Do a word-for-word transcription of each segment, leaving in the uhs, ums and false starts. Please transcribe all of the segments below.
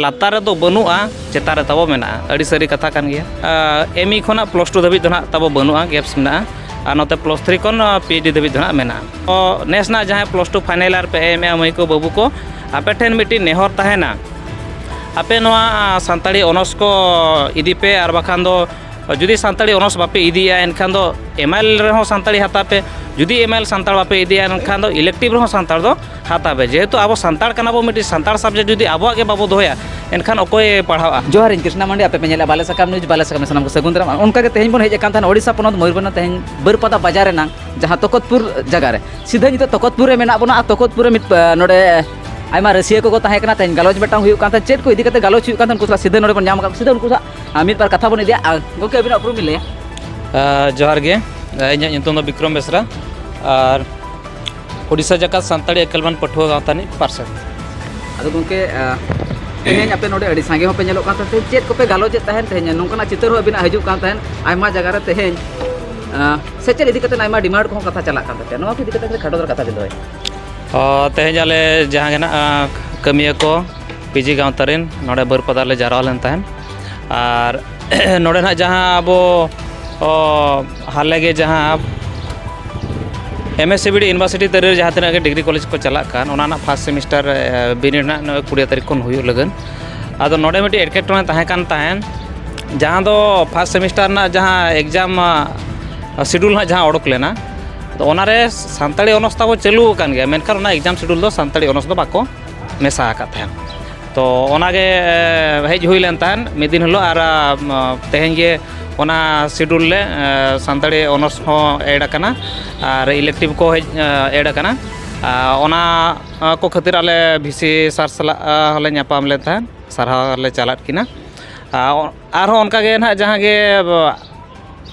ᱞᱟᱛᱟᱨ ᱨᱮᱫᱚ ᱵᱟᱹᱱᱩᱜᱼᱟ, ᱪᱮᱛᱟᱱ ᱨᱮ ᱛᱟᱵᱚ ᱢᱮᱱᱟᱜᱼᱟ᱾ ᱟᱹᱰᱤ ᱥᱟᱹᱨᱤ ᱠᱟᱛᱷᱟ ᱠᱟᱱ ᱜᱮᱭᱟ᱾ ᱮᱢ ᱤ ᱠᱷᱚᱱᱟᱜ ᱯᱞᱟᱥ ᱴᱩ ᱫᱷᱟᱹᱵᱤᱡ ᱫᱚ ᱱᱟᱦᱟᱜ ᱛᱟᱵᱚ ᱵᱟᱹᱱᱩᱜᱼᱟ, ᱜᱮᱯᱥ ᱢᱮᱱᱟᱜᱼᱟ᱾ ᱟᱨ ᱱᱚᱛᱮ ᱯᱞᱟᱥ ᱛᱷᱨᱤ ᱠᱷᱚᱱ ᱯᱤ ᱮᱭᱤᱪ ᱰᱤ ᱫᱷᱟᱹᱵᱤᱡ ᱫᱚ ᱱᱟᱦᱟᱜ ᱢᱮᱱᱟᱜᱼᱟ᱾ ᱛᱚ ᱱᱮᱥ ᱱᱟᱦᱟᱜ ᱡᱟᱦᱟᱸᱭ ᱯᱞᱟᱥ ᱴᱩ ᱯᱷᱟᱭᱱᱮᱞ ᱤᱭᱟᱨ ᱯᱮ ᱮᱢᱮᱜᱼᱟ, ᱢᱟᱹᱭ ᱠᱚ ᱵᱟᱹᱵᱩ ᱠᱚ, ᱟᱯᱮ ᱴᱷᱮᱱ ᱢᱤᱫᱴᱤᱡ ᱱᱮᱦᱚᱨ ᱛᱟᱦᱮᱱᱟ, ᱟᱯᱮ ᱱᱚᱣᱟ ᱥᱟᱱᱛᱟᱲᱤ ᱚᱱᱟᱨᱥ ᱠᱚ ᱤᱫᱤ ᱯᱮ, ᱟᱨ ᱵᱟᱠᱷᱟᱱ ᱫᱚ ᱡᱩᱫᱤ ᱥᱟᱱᱛᱟᱲᱤ ᱚᱱᱟᱨᱥ ᱵᱟᱯᱮ ᱤᱫᱤᱭᱟ, ᱮᱱᱠᱷᱟᱱ ᱫᱚ ᱮᱢ ᱟᱭ ᱮᱞ ᱨᱮᱦᱚᱸ ᱥᱟᱱᱛᱟᱲᱤ ᱦᱟᱛᱟᱣ ᱯᱮ᱾ ᱡᱩᱫᱤ ᱮᱢ ᱟᱭ ᱮᱞ ᱥᱟᱱᱛᱟᱲ ᱵᱟᱯᱮ ᱤᱫᱤᱭᱟ, ᱮᱱᱠᱷᱟᱱ ᱫᱚ ᱤᱞᱮᱠᱴᱤᱵᱷ ᱨᱮᱦᱚᱸ ᱥᱟᱱᱛᱟᱲ ᱫᱚ ᱦᱟᱛᱟᱣ ᱯᱮ᱾ ᱡᱮᱦᱮᱛᱩ ᱟᱵᱚ ᱥᱟᱱᱛᱟᱲ ᱠᱟᱱᱟ ᱵᱚ, ᱢᱤᱫᱴᱤᱡ ᱥᱟᱱᱛᱟᱲ ᱥᱟᱵᱡᱮᱠᱴ ᱡᱩᱫᱤ ᱟᱵᱚᱣᱟᱜ ᱜᱮ ᱵᱟᱵᱚ ᱫᱚᱦᱚᱭᱟ, ᱮᱱᱠᱷᱟᱱ ᱚᱠᱚᱭᱮ ᱯᱟᱲᱦᱟᱜᱼᱟ? ᱡᱚᱦᱟᱨ, ᱤᱧ ᱠᱨᱤᱥᱱᱟ ᱢᱟᱱᱰᱤ, ᱟᱯᱮ ᱯᱮ ᱧᱮᱞᱮᱫᱼᱟ ᱵᱟᱞᱮ ᱥᱟᱠᱟᱢ ᱱᱤᱭᱩᱡᱽ, ᱵᱟᱞᱮ ᱥᱟᱠᱟᱢ ᱨᱮ ᱥᱟᱱᱟᱢ ᱠᱚ ᱥᱟᱹᱜᱩᱱ ᱫᱟᱨᱟᱢ᱾ ᱚᱱᱠᱟ ᱜᱮ ᱛᱮᱦᱮᱧ ᱵᱚᱱ ᱦᱮᱡ ᱟᱠᱟᱱ ᱛᱟᱦᱮᱱ ᱳᱰᱤᱥᱟ ᱯᱚᱱᱚᱛ ᱢᱚᱭᱩᱨᱵᱷᱚᱸᱡᱽ ᱨᱮᱱᱟᱜ ᱛᱮᱦᱮᱧ ᱵᱟᱹᱨᱯᱟᱫᱟ ᱵᱟᱡᱟᱨ ᱨᱮᱱᱟᱜ ᱡᱟᱦᱟᱸ ᱛᱚᱠᱚᱛᱯᱩᱨ ᱡᱟᱭᱜᱟ ᱨᱮ, ᱥᱤᱫᱷᱟᱹ ᱱᱤᱛᱚᱜ ᱛᱚᱠᱚᱛᱯᱩᱨ ᱨᱮ ᱢᱮᱱᱟᱜ ᱵᱚᱱᱟ᱾ ᱟᱨ ᱛᱚᱠᱚᱛᱯᱩᱨ ᱨᱮ ᱢᱤᱫ, ᱟ, ᱱᱚᱰᱮ ᱟᱭᱢᱟ ᱨᱟᱹᱥᱤᱭᱟᱹ ᱠᱚᱠᱚ ᱛᱟᱦᱮᱸ ᱠᱟᱱᱟ᱾ ᱛᱮᱦᱮᱧ ᱜᱟᱞᱚᱪ ᱢᱤᱫᱴᱟᱝ ᱦᱩᱭᱩᱜ ᱠᱟᱱ ᱛᱟᱦᱮᱸᱫ, ᱪᱮᱫ ᱠᱚ ᱤᱫᱤ ᱠᱟᱛᱮ ᱜᱟᱞᱚᱪ ᱦᱩᱭᱩᱜ ᱠᱟᱱ ᱛᱟᱦᱮᱸᱫ, ᱩᱱᱠᱩ ᱥᱟᱞᱟᱜ ᱥᱤᱫᱷᱟᱹ ᱱᱚᱰᱮ ᱵᱚᱱ ᱧᱟᱢ ᱟᱠᱟᱫ ᱠᱚᱣᱟ, ᱥᱤᱫᱷᱟᱹ ᱩᱱᱠᱩ ᱥᱟᱞᱟᱜ, ᱟ, ᱢᱤᱫ ᱵᱟᱨ ᱠᱟᱛᱷᱟ ᱵᱚᱱ ᱤᱫᱤᱭᱟ᱾ ᱟ, ᱜᱚᱢᱠᱮ, ᱟᱹᱵᱤᱱᱟᱜ ᱩᱯᱨᱩᱢ ᱵᱤᱱ ᱞᱟᱹᱭᱟ? ᱟ, ᱡᱚᱦᱟᱨ ᱜᱮ᱾ ᱟ, ᱤᱧᱟᱹᱜ ᱧᱩᱛᱩᱢ ᱫᱚ ᱵᱤᱠᱨᱚᱢ ᱵᱮᱥᱨᱟ᱾ ᱟᱨ ᱳᱰᱤᱥᱟ ᱡᱟᱠᱟᱛ ᱥᱟᱱᱛᱟᱲᱤ ᱟᱹᱠᱤᱞᱢᱟᱱ ᱯᱟᱹᱴᱷᱩᱣᱟᱹ ᱜᱟᱶᱛᱟ ᱨᱤᱱᱤᱡ ᱯᱟᱨᱥᱮᱛ᱾ ᱟᱫᱚ ᱜᱚᱢᱠᱮ, ᱟ, ᱛᱮᱦᱮᱧ ᱟᱯᱮ ᱱᱚᱰᱮ ᱟᱹᱰᱤ ᱥᱟᱸᱜᱮ ᱦᱚᱸᱯᱮ ᱧᱮᱞᱚᱜ ᱠᱟᱱ ᱛᱟᱦᱮᱸᱫ, ᱪᱮᱫ ᱠᱚᱯᱮ ᱜᱟᱞᱚᱪᱮᱫ ᱛᱟᱦᱮᱸᱫ? ᱛᱮᱦᱮᱧ ᱱᱚᱝᱠᱟᱱᱟᱜ ᱪᱤᱛᱟᱹᱨ ᱦᱚᱸ ᱟᱹᱵᱤᱱᱟᱜ ᱦᱤᱡᱩᱜ ᱠᱟᱱ ᱛᱟᱦᱮᱸᱫ, ᱟᱭᱢᱟ ᱡᱟᱭᱜᱟ ᱨᱮ ᱛᱮᱦᱮᱧ, ᱟ, ᱥᱮᱪᱮᱫ ᱤᱫᱤ ᱠᱟᱛᱮ ᱟᱭᱢᱟ ᱰᱤᱢᱟᱱᱰ ᱠᱚᱦᱚᱸ ᱠᱟᱛᱷᱟ ᱪᱟᱞᱟᱜ ᱠᱟᱱ ᱛᱟᱯᱮᱭᱟ᱾ ᱱᱚᱣᱟ ᱠᱚ ᱤᱫᱤ ᱠᱟᱛᱮ ᱠᱷᱟᱹᱞᱤ ᱠᱷᱟᱴᱚ ᱫᱷᱟᱨᱟ ᱠᱟᱛᱷᱟ ᱵᱤᱱ ᱫᱚᱦᱚᱭᱟ᱾ ᱚ, ᱛᱮᱦᱮᱧ ᱟᱞᱮ ᱡᱟᱦᱟᱸ ᱜᱮ ᱱᱟᱜ, ᱟ, ᱠᱟᱹᱢᱤᱭᱟᱹ ᱠᱚ ᱯᱤ ᱡᱤ ᱜᱟᱶᱛᱟ ᱨᱮᱱ ᱱᱚᱰᱮ ᱵᱟᱹᱨᱯᱟᱫᱟ ᱞᱮ ᱡᱟᱨᱣᱟ ᱞᱮᱱ ᱛᱟᱦᱮᱸᱫ᱾ ᱟᱨ ᱱᱚᱰᱮ ᱱᱟᱜ ᱡᱟᱦᱟᱸ ᱟᱵᱚ, ᱚ, ᱦᱟᱞᱮ ᱜᱮ ᱡᱟᱦᱟᱸ M S C B D university ᱛᱟᱹᱨᱤ ᱨᱮ ᱡᱟᱦᱟᱸ ᱛᱤᱱᱟᱹᱜ ᱜᱮ ᱰᱤᱜᱽᱨᱤ ᱠᱚᱞᱮᱡᱽ ᱠᱚ ᱪᱟᱞᱟᱜ ᱠᱟᱱ, ᱚᱱᱟ ᱨᱮᱱᱟᱜ ᱯᱷᱟᱥᱴ ᱥᱮᱢᱤᱥᱴᱟᱨ, ᱮ, ᱵᱤᱱᱤᱰ ᱱᱟᱜ ᱱᱚᱜᱼᱚᱭ ᱠᱩᱲᱤ ᱛᱟᱹᱨᱤᱠᱷ ᱠᱷᱚᱱ ᱦᱩᱭᱩᱜ ᱞᱟᱹᱜᱤᱫ᱾ ᱟᱫᱚ ᱱᱚᱰᱮ ᱢᱤᱫᱴᱤᱡ ᱮᱴᱠᱮᱴᱚᱬᱮ ᱛᱟᱦᱮᱸ ᱠᱟᱱ ᱛᱟᱦᱮᱸᱫ, ᱡᱟᱦᱟᱸ ᱫᱚ ᱯᱷᱟᱥᱴ ᱥᱮᱢᱤᱥᱴᱟᱨ ᱨᱮᱱᱟᱜ ᱡᱟᱦᱟᱸ ᱮᱠᱡᱟᱢ, ᱟ, ᱥᱤᱰᱩᱞ ᱱᱟᱜ ᱡᱟᱦᱟᱸ ᱚᱰᱚᱠ ᱞᱮᱱᱟ, ᱟᱫᱚ ᱚᱱᱟᱨᱮ ᱥᱟᱱᱛᱟᱲᱤ ᱚᱱᱚᱨᱥ ᱛᱟᱵᱚ ᱪᱟᱹᱞᱩ ᱟᱠᱟᱱ ᱜᱮᱭᱟ, ᱢᱮᱱᱠᱷᱟᱱ ᱚᱱᱟ ᱮᱠᱡᱟᱢ ᱥᱤᱰᱩᱞ ᱫᱚ ᱥᱟᱱᱛᱟᱲᱤ ᱚᱱᱚᱨᱥ ᱫᱚ ᱵᱟᱠᱚ ᱢᱮᱥᱟ ᱟᱠᱟᱫ ᱛᱟᱦᱮᱸᱫ᱾ ᱛᱚ ᱚᱱᱟᱜᱮ, ᱮ, ᱦᱮᱡ ᱦᱩᱭ ᱞᱮᱱ ᱛᱟᱦᱮᱸᱫ ᱢᱤᱫ ᱫᱤᱱ ᱦᱤᱞᱳᱜ, ᱟᱨ, ᱟ, ᱛᱮᱦᱮᱧ ᱜᱮ ᱚᱱᱟ ᱥᱤᱰᱩᱞ ᱞᱮ, ᱮ, ᱥᱟᱱᱛᱟᱲᱤ ᱚᱱᱚᱨᱥ ᱦᱚᱸ ᱮᱰ ᱟᱠᱟᱱᱟ ᱟᱨ ᱤᱞᱮᱠᱴᱤᱵᱷ ᱠᱚ ᱦᱮᱡ, ᱮ, ᱮᱰ ᱟᱠᱟᱱᱟ᱾ ᱟᱨ ᱚᱱᱟ, ᱟ, ᱠᱚ ᱠᱷᱟᱹᱛᱤᱨ ᱟᱞᱮ ᱵᱷᱤ ᱥᱤ ᱥᱟᱨ ᱥᱟᱞᱟᱜ, ᱟ, ᱦᱚᱸᱞᱮ ᱧᱟᱯᱟᱢ ᱞᱮᱱ ᱛᱟᱦᱮᱸᱫ, ᱥᱟᱨᱦᱟᱣ ᱞᱮ ᱪᱟᱞᱟᱫ ᱠᱤᱱᱟ᱾ ᱟᱨ ᱟᱨᱦᱚᱸ ᱚᱱᱠᱟᱜᱮ ᱱᱟᱦᱟᱜ ᱡᱟᱦᱟᱸ ᱜᱮ,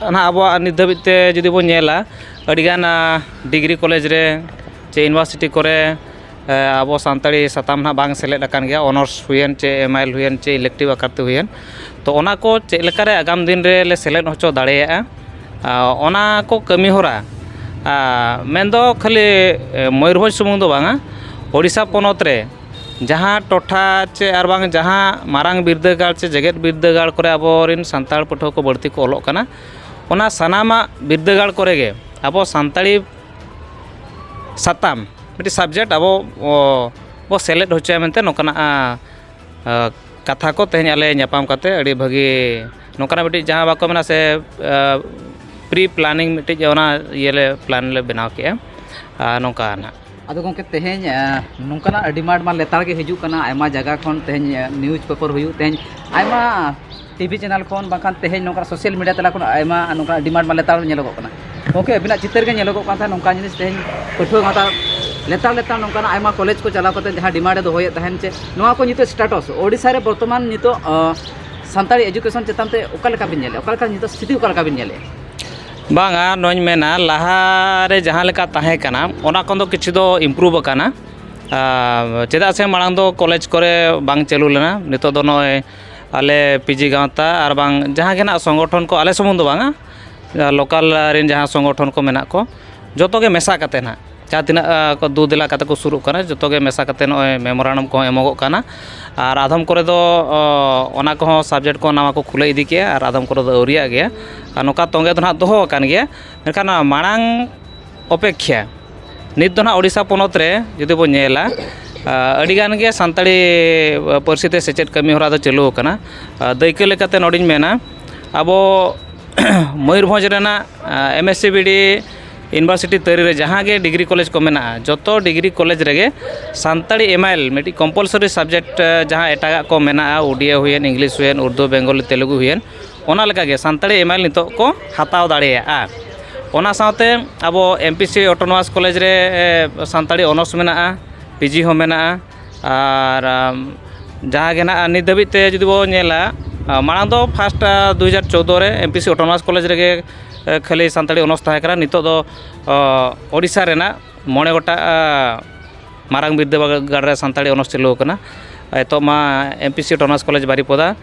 ᱟ, ᱱᱟᱦᱟᱜ ᱟᱵᱚᱣᱟᱜ ᱱᱤᱛ ᱫᱷᱟᱹᱵᱤᱡ ᱛᱮ ᱡᱩᱫᱤ ᱵᱚᱱ ᱧᱮᱞᱟ, ᱟᱹᱰᱤᱜᱟᱱ, ᱟ, ᱰᱤᱜᱽᱨᱤ ᱠᱚᱞᱮᱡᱽ ᱨᱮ ᱪᱮ ᱤᱭᱩᱱᱤᱵᱷᱟᱨᱥᱤᱴᱤ ᱠᱚᱨᱮ, ᱮ, ᱟᱵᱚ ᱥᱟᱱᱛᱟᱲᱤ ᱥᱟᱛᱟᱢ ᱱᱟᱦᱟᱜ ᱵᱟᱝ ᱥᱮᱞᱮᱫ ᱟᱠᱟᱱ ᱜᱮᱭᱟ, ᱚᱱᱟᱨᱥ ᱦᱩᱭᱮᱱ ᱪᱮ ᱮᱢ ᱟᱭ ᱮᱞ ᱦᱩᱭᱮᱱ ᱪᱮ ᱤᱞᱮᱠᱴᱤᱵᱷ ᱟᱠᱟᱨ ᱛᱮ ᱦᱩᱭᱮᱱ᱾ ᱛᱚ ᱚᱱᱟ ᱠᱚ ᱪᱮᱫ ᱞᱮᱠᱟᱨᱮ ᱟᱜᱟᱢ ᱫᱤᱱ ᱨᱮ ᱞᱮ ᱥᱮᱞᱮᱫ ᱦᱚᱪᱚ ᱫᱟᱲᱮᱭᱟᱜᱼᱟ, ᱟ, ᱚᱱᱟ ᱠᱚ ᱠᱟᱹᱢᱤ ᱦᱚᱨᱟ, ᱟ, ᱢᱮᱱᱫᱚ ᱠᱷᱟᱹᱞᱤ, ᱮ, ᱢᱚᱭᱩᱨᱵᱷᱚᱸᱡᱽ ᱥᱩᱢᱩᱝ ᱫᱚ ᱵᱟᱝᱟ, ᱳᱰᱤᱥᱟ ᱯᱚᱱᱚᱛ ᱨᱮ ᱡᱟᱦᱟᱸ ᱴᱚᱴᱷᱟ ᱪᱮ ᱟᱨ ᱵᱟᱝ ᱡᱟᱦᱟᱸ ᱢᱟᱨᱟᱝ ᱵᱤᱨᱫᱟᱹᱜᱟᱲ ᱪᱮ ᱡᱮᱜᱮᱛ ᱵᱤᱨᱫᱟᱹᱜᱟᱲ ᱠᱚᱨᱮ ᱟᱵᱚᱨᱮᱱ ᱥᱟᱱᱛᱟᱲ ᱯᱟᱹᱴᱷᱩᱣᱟᱹ ᱠᱚ ᱵᱟᱹᱲᱛᱤ ᱠᱚ ᱚᱞᱚᱜ ᱠᱟᱱᱟ, ᱚᱱᱟ ᱥᱟᱱᱟᱢᱟᱜ ᱵᱤᱨᱫᱟᱹᱜᱟᱲ ᱠᱚᱨᱮ ᱜᱮ ᱟᱵᱚ ᱥᱟᱱᱛᱟᱲᱤ ᱥᱟᱛᱟᱢ ᱢᱤᱫᱴᱤᱡ subject ᱟᱵᱚ ᱚ, ᱵᱚ ᱥᱮᱞᱮᱫ ᱦᱚᱪᱚᱭᱟ ᱢᱮᱱᱛᱮ ᱱᱚᱝᱠᱟᱱᱟᱜ ᱟ, ᱟ, ᱠᱟᱛᱷᱟ ᱠᱚ ᱛᱮᱦᱮᱧ ᱟᱞᱮ ᱧᱟᱯᱟᱢ ᱠᱟᱛᱮ ᱟᱹᱰᱤ ᱵᱷᱟᱹᱜᱤ ᱱᱚᱝᱠᱟᱱᱟᱜ ᱢᱤᱫᱴᱤᱡ ᱡᱟᱦᱟᱸ ᱵᱟᱠᱚ ᱢᱮᱱᱟ ᱥᱮ ᱟ, pre planning ᱢᱤᱫᱴᱤᱡ ᱚᱱᱟ ᱤᱭᱟᱹ ᱞᱮ plan ᱞᱮ ᱵᱮᱱᱟᱣ ᱠᱮᱜᱼᱟ᱾ ᱟᱨ ᱱᱚᱝᱠᱟ ᱱᱟᱦᱟᱜ᱾ ᱟᱫᱚ ᱜᱚᱢᱠᱮ, ᱛᱮᱦᱮᱧ ᱟ, ᱱᱚᱝᱠᱟᱱᱟᱜ demand ᱢᱟ ᱞᱮᱛᱟᱲ ᱜᱮ ᱦᱤᱡᱩᱜ ᱠᱟᱱᱟ, ᱟᱭᱢᱟ ᱡᱟᱭᱜᱟ ᱠᱷᱚᱱ ᱛᱮᱦᱮᱧ ᱟ, news paper ᱦᱩᱭᱩᱜ, ᱛᱮᱦᱮᱧ ᱟᱭᱢᱟ TV channel ᱠᱷᱚᱱ ᱵᱟᱝᱠᱷᱟᱱ ᱛᱮᱦᱮᱧ ᱱᱚᱝᱠᱟ social media ᱛᱟᱞᱟ ᱠᱷᱚᱱ ᱟᱭᱢᱟ ᱱᱚᱝᱠᱟ demand ᱢᱟ ᱞᱮᱛᱟᱲ ᱧᱮᱞᱚᱜᱚᱜ ᱠᱟᱱᱟ᱾ ᱜᱚᱢᱠᱮ, ᱟᱹᱵᱤᱱᱟᱜ ᱪᱤᱛᱟᱹᱨ ᱜᱮ ᱧᱮᱞᱚᱜᱚᱜ ᱠᱟᱱ ᱛᱟᱦᱮᱸᱫ ᱱᱚᱝᱠᱟ ᱡᱤᱱᱤᱥ ᱛᱮᱦᱮᱧ ᱯᱟᱹᱴᱷᱩᱣᱟᱹ ᱜᱟᱶᱛᱟ ᱞᱮᱛᱟᱲ ᱞᱮᱛᱟᱲ ᱱᱚᱝᱠᱟᱱᱟᱜ ᱟᱭᱢᱟ ᱠᱚᱞᱮᱡᱽ ᱠᱚ ᱪᱟᱞᱟᱣ ᱠᱟᱛᱮ ᱡᱟᱦᱟᱸ demand ᱮ ᱫᱚᱦᱚᱭᱮᱫ ᱛᱟᱦᱮᱱ ᱪᱮ ᱱᱚᱣᱟ ᱠᱚ ᱱᱤᱛᱚᱜ status ᱳᱰᱤᱥᱟ ᱨᱮ ᱵᱚᱨᱛᱚᱢᱟᱱ ᱱᱤᱛᱚᱜ ᱟ, ᱥᱟᱱᱛᱟᱲᱤ education ᱪᱮᱛᱟᱱ ᱛᱮ ᱚᱠᱟ ᱞᱮᱠᱟ ᱵᱤᱱ ᱧᱮᱞᱮᱫᱼᱟ? ᱚᱠᱟ ᱞᱮᱠᱟ ᱱᱤᱛᱚᱜ ᱥᱛᱷᱤᱛᱤ ᱚᱠᱟ ᱞᱮᱠᱟ ᱵᱤᱱ ᱧᱮᱞᱮᱫᱼᱟ? ᱵᱟᱝᱟ, ᱱᱚᱣᱟᱧ ᱢᱮᱱᱟ, ᱞᱟᱦᱟ ᱨᱮ ᱡᱟᱦᱟᱸ ᱞᱮᱠᱟ ᱛᱟᱦᱮᱸ ᱠᱟᱱᱟ, ᱚᱱᱟ ᱠᱷᱚᱱ ᱫᱚ ᱠᱤᱪᱷᱩ ᱫᱚ improve ᱟᱠᱟᱱᱟ᱾ ᱟᱨ ᱪᱮᱫᱟᱜ ᱥᱮ ᱢᱟᱲᱟᱝ ᱫᱚ ᱠᱚᱞᱮᱡᱽ ᱠᱚᱨᱮ ᱵᱟᱝ ᱪᱟᱹᱞᱩ ᱞᱮᱱᱟ, ᱱᱤᱛᱚᱜ ᱫᱚ ᱱᱚᱜᱼᱚᱭ ᱟᱞᱮ ᱯᱤᱡᱤ ᱜᱟᱶᱛᱟ ᱟᱨ ᱵᱟᱝ ᱡᱟᱦᱟᱸ ᱜᱮ ᱱᱟᱜ ᱥᱚᱝᱜᱚᱴᱷᱚᱱ ᱠᱚ, ᱟᱞᱮ ᱥᱩᱢᱩᱝ ᱫᱚ ᱵᱟᱝᱟ, ᱞᱳᱠᱟᱞ ᱨᱮᱱ ᱡᱟᱦᱟᱸ ᱥᱚᱝᱜᱚᱴᱷᱚᱱ ᱠᱚ ᱢᱮᱱᱟᱜ ᱠᱚ, ᱡᱚᱛᱚ ᱜᱮ ᱢᱮᱥᱟ ᱠᱟᱛᱮ ᱱᱟᱜ ᱡᱟᱦᱟᱸ ᱛᱤᱱᱟᱹᱜ ᱟ, ᱠᱚ ᱫᱩ ᱫᱮᱞᱟ ᱠᱟᱛᱮ ᱠᱚ ᱥᱩᱨᱩᱜ ᱠᱟᱱᱟ, ᱡᱚᱛᱚ ᱜᱮ ᱢᱮᱥᱟ ᱠᱟᱛᱮ ᱱᱚᱜᱼᱚᱭ memorandum ᱠᱚᱦᱚᱸ ᱮᱢᱚᱜᱚᱜ ᱠᱟᱱᱟ᱾ ᱟᱨ ᱟᱫᱷᱚᱢ ᱠᱚᱨᱮ ᱫᱚ ᱚ, ᱚᱱᱟ ᱠᱚᱦᱚᱸ subject ᱠᱚ ᱱᱟᱣᱟ ᱠᱚ ᱠᱷᱩᱞᱟᱹᱣ ᱤᱫᱤ ᱠᱮᱜᱼᱟ ᱟᱨ ᱟᱫᱷᱚᱢ ᱠᱚᱨᱮ ᱫᱚ ᱟᱹᱣᱨᱤᱭᱟᱜ ᱜᱮᱭᱟ᱾ ᱟᱨ ᱱᱚᱝᱠᱟ ᱛᱚᱸᱜᱮ ᱫᱚ ᱱᱟᱦᱟᱜ ᱫᱚᱦᱚ ᱟᱠᱟᱱ ᱜᱮᱭᱟ᱾ ᱢᱮᱱᱠᱷᱟᱱ ᱱᱚᱣᱟ ᱢᱟᱲᱟᱝ ᱚᱯᱮᱠᱠᱷᱟ ᱱᱤᱛ ᱫᱚ ᱱᱟᱦᱟᱜ ᱳᱰᱤᱥᱟ ᱯᱚᱱᱚᱛ ᱨᱮ ᱡᱩᱫᱤ ᱵᱚᱱ ᱧᱮᱞᱟ, ᱟ, ᱟᱹᱰᱤᱜᱟᱱ ᱜᱮ ᱥᱟᱱᱛᱟᱲᱤ ᱯᱟᱹᱨᱥᱤ ᱛᱮ ᱥᱮᱪᱮᱫ ᱠᱟᱹᱢᱤ ᱦᱚᱨᱟ ᱫᱚ ᱪᱟᱹᱞᱩ ᱟᱠᱟᱱᱟ᱾ ᱟ, ᱫᱟᱹᱭᱠᱟᱹ ᱞᱮᱠᱟᱛᱮ ᱱᱚᱰᱮᱧ ᱢᱮᱱᱟ, ᱟᱵᱚ ᱢᱚᱭᱩᱨᱵᱷᱚᱸᱡᱽ ᱨᱮᱱᱟᱜ, ᱟ, MSCBD university ᱛᱟᱹᱨᱤ ᱨᱮ ᱡᱟᱦᱟᱸ ᱜᱮ degree college ᱠᱚ ᱢᱮᱱᱟᱜᱼᱟ, ᱡᱚᱛᱚ degree college ᱨᱮᱜᱮ ᱥᱟᱱᱛᱟᱲᱤ MIL ᱢᱤᱫᱴᱤᱡ compulsory subject, ᱟ, ᱡᱟᱦᱟᱸ ᱮᱴᱟᱜᱟᱜ ᱠᱚ ᱢᱮᱱᱟᱜᱼᱟ, ᱳᱰᱤᱭᱟ ᱦᱩᱭᱮᱱ, ᱤᱝᱞᱤᱥ ᱦᱩᱭᱮᱱ, ᱩᱨᱫᱩ, ᱵᱮᱝᱜᱚᱞᱤ, ᱛᱮᱞᱮᱜᱩ ᱦᱩᱭᱮᱱ, ᱚᱱᱟ ᱞᱮᱠᱟᱜᱮ ᱥᱟᱱᱛᱟᱲᱤ MIL ᱱᱤᱛᱚᱜ ᱠᱚ ᱦᱟᱛᱟᱣ ᱫᱟᱲᱮᱭᱟᱜᱼᱟ᱾ ᱚᱱᱟ ᱥᱟᱶᱛᱮ ᱟᱵᱚ MPC autonomous college ᱨᱮ, ᱮ, ᱥᱟᱱᱛᱟᱲᱤ honours ᱢᱮᱱᱟᱜᱼᱟ, PG ᱦᱚᱸ ᱢᱮᱱᱟᱜᱼᱟ, ᱟᱨ, ᱟᱢ, ᱡᱟᱦᱟᱸ ᱜᱮ ᱱᱟᱜ ᱱᱤᱛ ᱫᱷᱟᱹᱵᱤᱡ ᱛᱮ ᱡᱩᱫᱤ ᱵᱚᱱ ᱧᱮᱞᱟ, ᱟ, ᱢᱟᱲᱟᱝ ᱫᱚ first, ᱟ, ᱫᱩ ᱦᱟᱡᱟᱨ ᱪᱳᱫᱽᱫᱳ ᱨᱮ MPC autonomous college ᱨᱮᱜᱮ, ᱮ, ᱠᱷᱟᱹᱞᱤ ᱥᱟᱱᱛᱟᱲᱤ honours ᱛᱟᱦᱮᱸ ᱠᱟᱱᱟ᱾ ᱱᱤᱛᱚᱜ ᱫᱚ, ᱚ, ᱳᱰᱤᱥᱟ ᱨᱮᱱᱟᱜ ᱢᱚᱬᱮ ᱜᱚᱴᱟᱝ, ᱟ, ᱢᱟᱨᱟᱝ ᱵᱤᱨᱫᱟᱹᱜᱟᱲ ᱨᱮ ᱥᱟᱱᱛᱟᱲᱤ honours ᱪᱟᱹᱞᱩ ᱟᱠᱟᱱᱟ᱾ ᱮᱛᱚᱦᱚᱵ ᱢᱟ MPC autonomous college ᱵᱟᱨᱤᱯᱚᱫᱟ,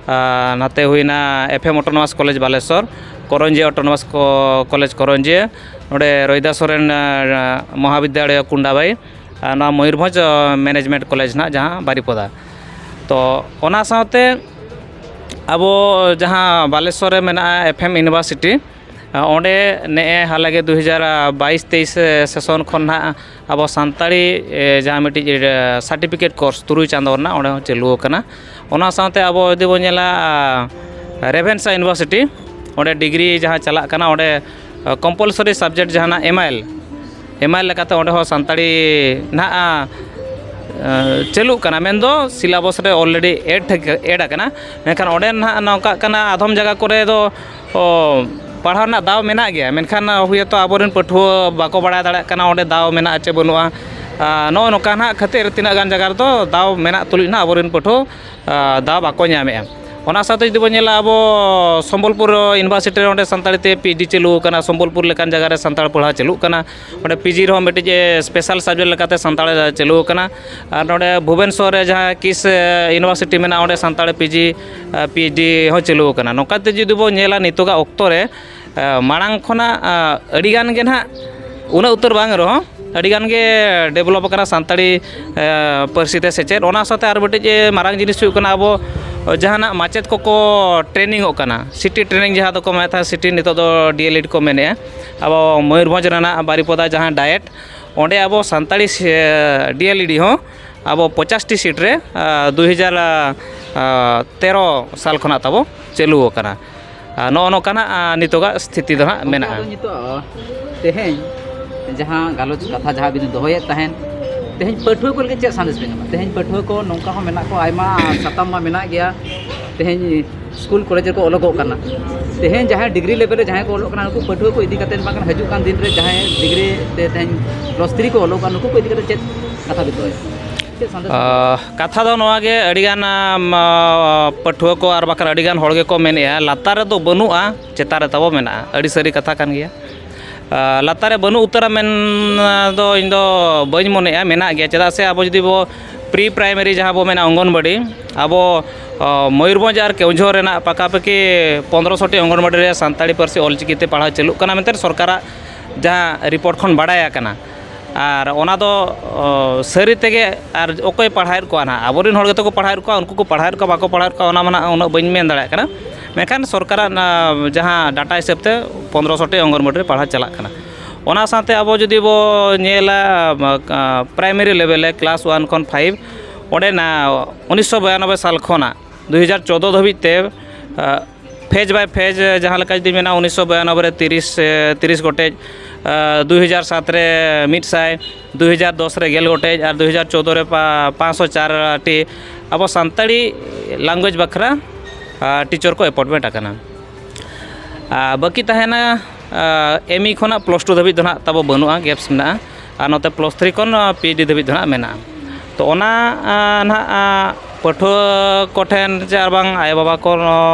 ᱟᱨ ᱱᱟᱛᱮ ᱦᱩᱭᱱᱟ FM autonomous college Balasore, Karanjia autonomous ᱠᱚ-, college ᱠᱚᱨᱚᱧᱡᱤᱭᱟᱹ, ᱱᱚᱰᱮ ᱨᱚᱭᱫᱟ ᱥᱚᱨᱮᱱ, ᱟ, ᱢᱚᱦᱟᱵᱤᱫᱽᱫᱟᱞᱚᱭ ᱠᱩᱱᱰᱟᱵᱟᱭᱤ, ᱟᱨ ᱱᱚᱣᱟ ᱢᱚᱭᱩᱨᱵᱷᱚᱸᱡᱽ ᱢᱮᱱᱮᱡᱽᱢᱮᱱᱴ ᱠᱚᱞᱮᱡᱽ ᱱᱟᱦᱟᱜ, ᱡᱟᱦᱟᱸ ᱵᱟᱨᱤᱯᱚᱫᱟ᱾ ᱛᱚ ᱚᱱᱟ ᱥᱟᱶᱛᱮ ᱟᱵᱚ ᱡᱟᱦᱟᱸ ᱵᱟᱞᱮᱥᱚᱨ ᱨᱮ ᱢᱮᱱᱟᱜᱼᱟ ᱮᱯᱷ ᱮᱢ ᱤᱭᱩᱱᱤᱵᱷᱟᱨᱥᱤᱴᱤ, ᱚᱸᱰᱮ ᱱᱮᱜᱼᱮ ᱦᱟᱞᱮ ᱜᱮ ᱫᱩ ᱦᱟᱡᱟᱨ ᱵᱟᱭᱤᱥ ᱛᱮᱭᱤᱥ ᱥᱮᱥᱚᱱ ᱠᱷᱚᱱ ᱱᱟᱦᱟᱜ ᱟᱵᱚ ᱥᱟᱱᱛᱟᱲᱤ ᱮ, ᱡᱟᱦᱟᱸ ᱢᱤᱫᱴᱤᱡ ᱮ, ᱥᱟᱨᱴᱤᱯᱷᱤᱠᱮᱴ ᱠᱳᱨᱥ ᱛᱩᱨᱩᱭ ᱪᱟᱸᱫᱳ ᱨᱮᱱᱟᱜ ᱚᱸᱰᱮ ᱦᱚᱸ ᱪᱟᱹᱞᱩ ᱟᱠᱟᱱᱟ᱾ ᱚᱱᱟ ᱥᱟᱶᱛᱮ ᱟᱵᱚ ᱡᱩᱫᱤ ᱵᱚᱱ ᱧᱮᱞᱟ ᱨᱮᱵᱷᱮᱱᱥᱟ ᱤᱭᱩᱱᱤᱵᱷᱟᱨᱥᱤᱴᱤ, ᱚᱸᱰᱮ ᱰᱤᱜᱽᱨᱤ ᱡᱟᱦᱟᱸ ᱪᱟᱞᱟᱜ ᱠᱟᱱᱟ, ᱚᱸᱰᱮ ᱠᱚᱢᱯᱟᱞᱥᱟᱨᱤ ᱥᱟᱵᱽᱡᱮᱠᱴ ᱡᱟᱦᱟᱱᱟᱜ ᱮᱢ I L, M I L ᱞᱮᱠᱟᱛᱮ ᱚᱸᱰᱮ ᱦᱚᱸ ᱥᱟᱱᱛᱟᱲᱤ ᱱᱟᱦᱟᱜ ᱪᱟᱹᱞᱩᱜ ᱠᱟᱱᱟ, ᱢᱮᱱᱫᱚ ᱥᱤᱞᱟᱵᱚᱥ ᱨᱮ ᱚᱞᱨᱮᱰᱤ ᱮᱰ ᱮᱰ ᱟᱠᱟᱱᱟ᱾ ᱢᱮᱱᱠᱷᱟᱱ ᱚᱸᱰᱮ ᱱᱟᱦᱟᱜ ᱱᱚᱝᱠᱟᱜ ᱠᱟᱱᱟ, ᱟᱫᱷᱚᱢ ᱡᱟᱭᱜᱟ ᱠᱚᱨᱮ ᱫᱚ ᱚ, ᱯᱟᱲᱦᱟᱣ ᱨᱮᱱᱟᱜ ᱫᱟᱣ ᱢᱮᱱᱟᱜ ᱜᱮᱭᱟ, ᱢᱮᱱᱠᱷᱟᱱ ᱦᱩᱭᱛᱚ ᱟᱵᱚᱨᱮᱱ ᱯᱟᱹᱴᱷᱩᱣᱟᱹ ᱵᱟᱠᱚ ᱵᱟᱲᱟᱭ ᱫᱟᱲᱮᱭᱟᱜ ᱠᱟᱱᱟ ᱚᱸᱰᱮ ᱫᱟᱣ ᱢᱮᱱᱟᱜᱼᱟ ᱪᱮ ᱵᱟᱹᱱᱩᱜᱼᱟ᱾ ᱟᱨ ᱱᱚᱜᱼᱚ ᱱᱚᱝᱠᱟ ᱱᱟᱦᱟᱜ ᱠᱷᱟᱹᱛᱤᱨ ᱛᱤᱱᱟᱹᱜ ᱜᱟᱱ ᱡᱟᱭᱜᱟ ᱨᱮᱫᱚ ᱫᱟᱣ ᱢᱮᱱᱟᱜ ᱛᱩᱞᱩᱡ ᱱᱟᱦᱟᱜ ᱟᱵᱚᱨᱮᱱ ᱯᱟᱹᱴᱷᱩᱣᱟᱹ ᱟᱨ ᱫᱟᱣ ᱵᱟᱠᱚ ᱧᱟᱢᱮᱫᱼᱟ᱾ ᱚᱱᱟ ᱥᱟᱶᱛᱮ ᱡᱩᱫᱤ ᱵᱚᱱ ᱧᱮᱞᱟ, ᱟᱵᱚ ᱥᱚᱢᱵᱚᱞᱯᱩᱨ ᱤᱭᱩᱱᱤᱵᱷᱟᱨᱥᱤᱴᱤ ᱨᱮ ᱚᱸᱰᱮ ᱥᱟᱱᱛᱟᱲᱤ ᱛᱮ ᱯᱤ ᱮᱭᱤᱪ ᱰᱤ ᱪᱟᱹᱞᱩ ᱟᱠᱟᱱᱟ, ᱥᱚᱢᱵᱚᱞᱯᱩᱨ ᱞᱮᱠᱟᱱ ᱡᱟᱭᱜᱟ ᱨᱮ ᱥᱟᱱᱛᱟᱲ ᱯᱟᱲᱦᱟᱣ ᱪᱟᱹᱞᱩᱜ ᱠᱟᱱᱟ᱾ ᱚᱸᱰᱮ ᱯᱤ ᱡᱤ ᱨᱮᱦᱚᱸ ᱢᱤᱫᱴᱤᱡ ᱮ ᱥᱯᱮᱥᱟᱞ ᱥᱟᱵᱽᱡᱮᱠᱴ ᱞᱮᱠᱟᱛᱮ ᱥᱟᱱᱛᱟᱲ ᱪᱟᱹᱞᱩ ᱟᱠᱟᱱᱟ᱾ ᱟᱨ ᱱᱚᱸᱰᱮ ᱵᱷᱩᱵᱮᱱᱥᱚᱨ ᱨᱮ ᱡᱟᱦᱟᱸ ᱠᱤᱥ ᱤᱭᱩᱱᱤᱵᱷᱟᱨᱥᱤᱴᱤ ᱢᱮᱱᱟᱜᱼᱟ, ᱚᱸᱰᱮ Santal P G, P H D ᱦᱚᱸ ᱪᱟᱹᱞᱩ ᱟᱠᱟᱱᱟ᱾ ᱱᱚᱝᱠᱟᱛᱮ ᱡᱩᱫᱤ ᱵᱚᱱ ᱧᱮᱞᱟ, ᱱᱤᱛᱚᱜᱟᱜ ᱚᱠᱛᱚ ᱨᱮ ᱢᱟᱲᱟᱝ ᱠᱷᱚᱱᱟᱜ ᱟᱹᱰᱤᱜᱟᱱ ᱜᱮ ᱱᱟᱦᱟᱜ, ᱩᱱᱟᱹᱜ ᱩᱛᱟᱹᱨ ᱵᱟᱝ ᱨᱮᱦᱚᱸ, ᱟᱹᱰᱤᱜᱟᱱ ᱜᱮ ᱰᱮᱵᱷᱞᱚᱯ ᱟᱠᱟᱱᱟ ᱥᱟᱱᱛᱟᱲᱤ ᱯᱟᱹᱨᱥᱤ ᱛᱮ ᱥᱮᱪᱮᱫ᱾ ᱚᱱᱟ ᱥᱟᱶᱛᱮ ᱟᱨ ᱢᱤᱫᱴᱤᱡ ᱢᱟᱨᱟᱝ ᱡᱤᱱᱤᱥ ᱦᱩᱭᱩᱜ ᱠᱟᱱᱟ, ᱟᱵᱚ ᱡᱟᱦᱟᱱᱟᱜ ᱢᱟᱪᱮᱫ ᱠᱚᱠᱚ ᱴᱨᱮᱱᱤᱝᱚᱜ ᱠᱟᱱᱟ, ᱥᱤᱴᱤ ᱴᱨᱮᱱᱤᱝ ᱡᱟᱦᱟᱸ ᱫᱚᱠᱚ ᱢᱮᱛᱟᱜᱼᱟ, ᱥᱤᱴᱤ ᱱᱤᱛᱚᱜ ᱫᱚ ᱰᱤ ᱮᱞ ᱮᱰ ᱠᱚ ᱢᱮᱱᱮᱫᱼᱟ᱾ ᱟᱵᱚ ᱢᱚᱭᱩᱨᱵᱷᱚᱸᱡᱽ ᱨᱮᱱᱟᱜ ᱵᱟᱨᱤᱯᱚᱫᱟ ᱡᱟᱦᱟᱸ ᱰᱟᱭᱮᱴ, ᱚᱸᱰᱮ ᱟᱵᱚ ᱥᱟᱱᱛᱟᱲᱤ ᱰᱤ ᱮᱞ ᱮᱰ ᱦᱚᱸ ᱟᱵᱚ ᱯᱚᱸᱪᱟᱥ ᱴᱤ ᱥᱤᱴ ᱨᱮ ᱫᱩ ᱦᱟᱡᱟᱨ ᱛᱮᱨᱚ ᱥᱟᱞ ᱠᱷᱚᱱᱟᱜ ᱛᱟᱵᱚ ᱪᱟᱹᱞᱩ ᱟᱠᱟᱱᱟ᱾ ᱟᱨ ᱱᱚᱜᱼᱚ ᱱᱚᱝᱠᱟᱱᱟᱜ ᱱᱤᱛᱚᱜᱟᱜ ᱥᱛᱷᱤᱛᱤ ᱫᱚ ᱦᱟᱸᱜ ᱢᱮᱱᱟᱜᱼᱟ᱾ ᱟᱫᱚ ᱱᱤᱛᱚᱜ ᱛᱮᱦᱮᱧ ᱡᱟᱦᱟᱸ ᱜᱟᱞᱚᱪ ᱠᱟᱛᱷᱟ ᱡᱟᱦᱟᱸ ᱵᱤᱱ ᱫᱚᱦᱚᱭᱮᱫ ᱛᱟᱦᱮᱸᱱ, ᱛᱮᱦᱮᱧ ᱯᱟᱹᱴᱷᱩᱣᱟᱹ ᱠᱚ ᱞᱟᱹᱜᱤᱫ ᱪᱮᱫ ᱥᱟᱸᱫᱮᱥ ᱵᱤᱱ ᱮᱢᱟ? ᱛᱮᱦᱮᱧ ᱯᱟᱹᱴᱷᱩᱣᱟᱹ ᱠᱚ ᱱᱚᱝᱠᱟ ᱦᱚᱸ ᱢᱮᱱᱟᱜ ᱠᱚᱣᱟ, ᱟᱭᱢᱟ ᱥᱟᱛᱟᱢ ᱢᱟ ᱢᱮᱱᱟᱜ ᱜᱮᱭᱟ, ᱛᱮᱦᱮᱧ ᱥᱠᱩᱞ ᱠᱚᱞᱮᱡᱽ ᱨᱮᱠᱚ ᱚᱞᱚᱜᱚᱜ ᱠᱟᱱᱟ᱾ ᱛᱮᱦᱮᱧ ᱡᱟᱦᱟᱸᱭ ᱰᱤᱜᱽᱨᱤ ᱞᱮᱵᱮᱞ ᱨᱮ ᱡᱟᱦᱟᱸᱭ ᱠᱚ ᱚᱞᱚᱜ ᱠᱟᱱᱟ, ᱱᱩᱠᱩ ᱯᱟᱹᱴᱷᱩᱣᱟᱹ ᱠᱚ ᱤᱫᱤ ᱠᱟᱛᱮ ᱵᱟᱝᱠᱷᱟᱱ ᱦᱤᱡᱩᱜ ᱠᱟᱱ ᱫᱤᱱ ᱨᱮ ᱡᱟᱦᱟᱸᱭ ᱰᱤᱜᱽᱨᱤ ᱛᱮ ᱛᱮᱦᱮᱧ ᱯᱞᱟᱥ ᱛᱷᱨᱤ ᱠᱚ ᱚᱞᱚᱜ ᱠᱟᱱᱟ, ᱱᱩᱠᱩ ᱠᱚ ᱤᱫᱤ ᱠᱟᱛᱮ ᱪᱮᱫ ᱠᱟᱛᱷᱟ ᱵᱤᱱ ᱫᱚᱦᱚᱭᱟ? ᱪᱮᱫ ᱥᱟᱸᱫᱮᱥ ᱵᱤᱱ ᱫᱚᱦᱚᱭᱟ? ᱟᱦ, ᱠᱟᱛᱷᱟ ᱫᱚ ᱱᱚᱣᱟ ᱜᱮ, ᱟᱹᱰᱤᱜᱟᱱ ᱟᱢ, ᱟᱦ, ᱯᱟᱹᱴᱷᱩᱣᱟᱹ ᱠᱚ ᱟᱨ ᱵᱟᱠᱷᱟᱱ ᱟᱹᱰᱤᱜᱟᱱ ᱦᱚᱲ ᱜᱮᱠᱚ ᱢᱮᱱᱮᱫᱼᱟ, ᱞᱟᱛᱟᱨ ᱨᱮᱫᱚ ᱵᱟᱹᱱᱩᱜᱼᱟ, ᱪᱮᱛᱟᱱ ᱨᱮ ᱛᱟᱵᱚ ᱢᱮᱱᱟᱜᱼᱟ᱾ ᱟᱹᱰᱤ ᱥᱟᱹᱨᱤ ᱠᱟᱛᱷᱟ ᱠᱟᱱ ᱜᱮᱭᱟ᱾ ᱟᱦ, ᱞᱟᱛᱟᱨ ᱨᱮ ᱵᱟᱹᱱᱩᱜ ᱩᱛᱟᱹᱨᱟ ᱢᱮᱱ ᱫᱚ ᱤᱧ ᱫᱚ ᱵᱟᱹᱧ ᱢᱚᱱᱮᱜᱼᱟ, ᱢᱮᱱᱟᱜ ᱜᱮᱭᱟ᱾ ᱪᱮᱫᱟᱜ ᱥᱮ ᱟᱵᱚ ᱡᱩᱫᱤ ᱵᱚ ᱯᱨᱤ ᱯᱨᱟᱭᱢᱟᱨᱤ ᱡᱟᱦᱟᱸ ᱵᱚ ᱢᱮᱱᱟ ᱚᱝᱜᱚᱱᱵᱟᱲᱤ, ᱟᱵᱚ, ᱟᱦ, ᱢᱚᱭᱩᱨᱵᱷᱚᱸᱡᱽ ᱟᱨ ᱠᱮᱣᱡᱷᱚᱨ ᱨᱮᱱᱟᱜ ᱯᱟᱠᱟᱯᱟᱠᱤ ᱯᱚᱱᱫᱽᱨᱚᱥᱚ ᱴᱤ ᱚᱝᱜᱚᱱᱵᱟᱲᱤ ᱨᱮ ᱥᱟᱱᱛᱟᱲᱤ ᱯᱟᱹᱨᱥᱤ ᱚᱞᱪᱤᱠᱤ ᱛᱮ ᱯᱟᱲᱦᱟᱣ ᱪᱟᱹᱞᱩᱜ ᱠᱟᱱᱟ ᱢᱮᱱᱛᱮ ᱥᱚᱨᱠᱟᱨᱟᱜ ᱡᱟᱦᱟᱸ ᱨᱤᱯᱳᱨᱴ ᱠᱷᱚᱱ ᱵᱟᱲᱟᱭ ᱟᱠᱟᱱᱟ᱾ ᱟᱨ ᱚᱱᱟ ᱫᱚ ᱚ, ᱥᱟᱹᱨᱤ ᱛᱮᱜᱮ, ᱟᱨ ᱚᱠᱚᱭ ᱯᱟᱲᱦᱟᱣᱮᱫ ᱠᱚᱣᱟ ᱱᱟᱦᱟᱜ, ᱟᱵᱚᱨᱮᱱ ᱦᱚᱲ ᱜᱮᱛᱚ ᱠᱚ ᱯᱟᱲᱦᱟᱣᱮᱫ ᱠᱚᱣᱟ, ᱩᱱᱠᱩ ᱠᱚ ᱯᱟᱲᱦᱟᱣᱮᱫ ᱠᱚᱣᱟ ᱵᱟᱠᱚ ᱯᱟᱲᱦᱟᱣᱮᱫ ᱠᱚᱣᱟ, ᱚᱱᱟ ᱢᱟ ᱱᱟᱦᱟᱜ ᱩᱱᱟᱹᱜ ᱵᱟᱹᱧ ᱢᱮᱱ ᱫᱟᱲᱮᱭᱟᱜ ᱠᱟᱱᱟ᱾ ᱢᱮᱱᱠᱷᱟᱱ ᱥᱚᱨᱠᱟᱨᱟᱜ ᱚᱱᱟ ᱡᱟᱦᱟᱸ ᱰᱟᱴᱟ ᱦᱤᱥᱟᱹᱵ ᱛᱮ ᱯᱚᱱᱫᱽᱨᱚᱥᱚ ᱴᱤ ᱚᱝᱜᱚᱱᱣᱟᱲᱤ ᱨᱮ ᱯᱟᱲᱦᱟᱣ ᱪᱟᱞᱟᱜ ᱠᱟᱱᱟ᱾ ᱚᱱᱟ ᱥᱟᱶᱛᱮ ᱟᱵᱚ ᱡᱩᱫᱤ ᱵᱚ ᱧᱮᱞᱟ, ᱟ, ᱯᱨᱟᱭᱢᱟᱨᱤ ᱞᱮᱵᱮᱞ ᱨᱮ ᱠᱞᱟᱥ ᱚᱣᱟᱱ ᱠᱷᱚᱱ ᱯᱷᱟᱭᱤᱵᱷ, ᱚᱸᱰᱮ ᱱᱟ ᱩᱱᱤᱥᱥᱚ ᱵᱤᱨᱟᱱᱚᱵᱵᱳᱭ ᱥᱟᱞ ᱠᱷᱚᱱᱟᱜ ᱫᱩ ᱦᱟᱡᱟᱨ ᱪᱳᱫᱽᱫᱳ ᱫᱷᱟᱹᱵᱤᱡ ᱛᱮ, ᱟ, ᱯᱷᱮᱡᱽ ᱵᱟᱭ ᱯᱷᱮᱡᱽ, ᱡᱟᱦᱟᱸ ᱞᱮᱠᱟ ᱡᱩᱫᱤ ᱢᱮᱱᱟᱜᱼᱟ, ᱩᱱᱤᱥᱥᱚ ᱵᱤᱨᱟᱱᱚᱵᱵᱳᱭ ᱨᱮ ᱛᱤᱨᱤᱥ, ᱮ, ᱛᱤᱨᱤᱥ ᱜᱚᱴᱮᱡ, ᱟ, ᱫᱩ ᱦᱟᱡᱟᱨ ᱥᱟᱛ ᱨᱮ ᱢᱤᱫ ᱥᱟᱭ, ᱫᱩ ᱦᱟᱡᱟᱨ ᱫᱚᱥ ᱨᱮ ᱜᱮᱞ ᱜᱚᱴᱮᱡ ᱟᱨ ᱫᱩ ᱦᱟᱡᱟᱨ ᱪᱳᱫᱽᱫᱳ ᱨᱮ ᱯᱟ-, ᱯᱟᱸᱪᱥᱚ ᱪᱟᱨ ᱴᱤ ᱟᱵᱚ ᱥᱟᱱᱛᱟᱲᱤ language ᱵᱟᱠᱷᱨᱟ, ᱟ, ᱴᱤᱪᱟᱨ ᱠᱚ ᱮᱯᱚᱭᱮᱱᱴᱢᱮᱱᱴ ᱟᱠᱟᱱᱟ᱾ ᱟ, ᱵᱟᱹᱠᱤ ᱛᱟᱦᱮᱱᱟ, ᱟ, ᱮᱢ ᱤ ᱠᱷᱚᱱᱟᱜ ᱯᱞᱟᱥ ᱴᱩ ᱫᱷᱟᱹᱵᱤᱡ ᱫᱚ ᱱᱟᱦᱟᱜ ᱛᱟᱵᱚ ᱵᱟᱹᱱᱩᱜᱼᱟ, ᱜᱮᱯᱥ ᱢᱮᱱᱟᱜᱼᱟ᱾ ᱟᱨ ᱱᱚᱛᱮ ᱯᱞᱟᱥ ᱛᱷᱨᱤ ᱠᱷᱚᱱ, ᱟ, ᱯᱤ ᱮᱭᱤᱪ ᱰᱤ ᱫᱷᱟᱹᱵᱤᱡ ᱫᱚ ᱱᱟᱦᱟᱜ ᱢᱮᱱᱟᱜᱼᱟ᱾ ᱛᱚ ᱚᱱᱟ, ᱟ, ᱱᱟᱦᱟᱜ, ᱟ, ᱯᱟᱹᱴᱷᱩᱣᱟᱹ ᱠᱚᱴᱷᱮᱱ ᱪᱮ ᱟᱨ ᱵᱟᱝ ᱟᱭᱳᱼᱵᱟᱵᱟ ᱠᱚ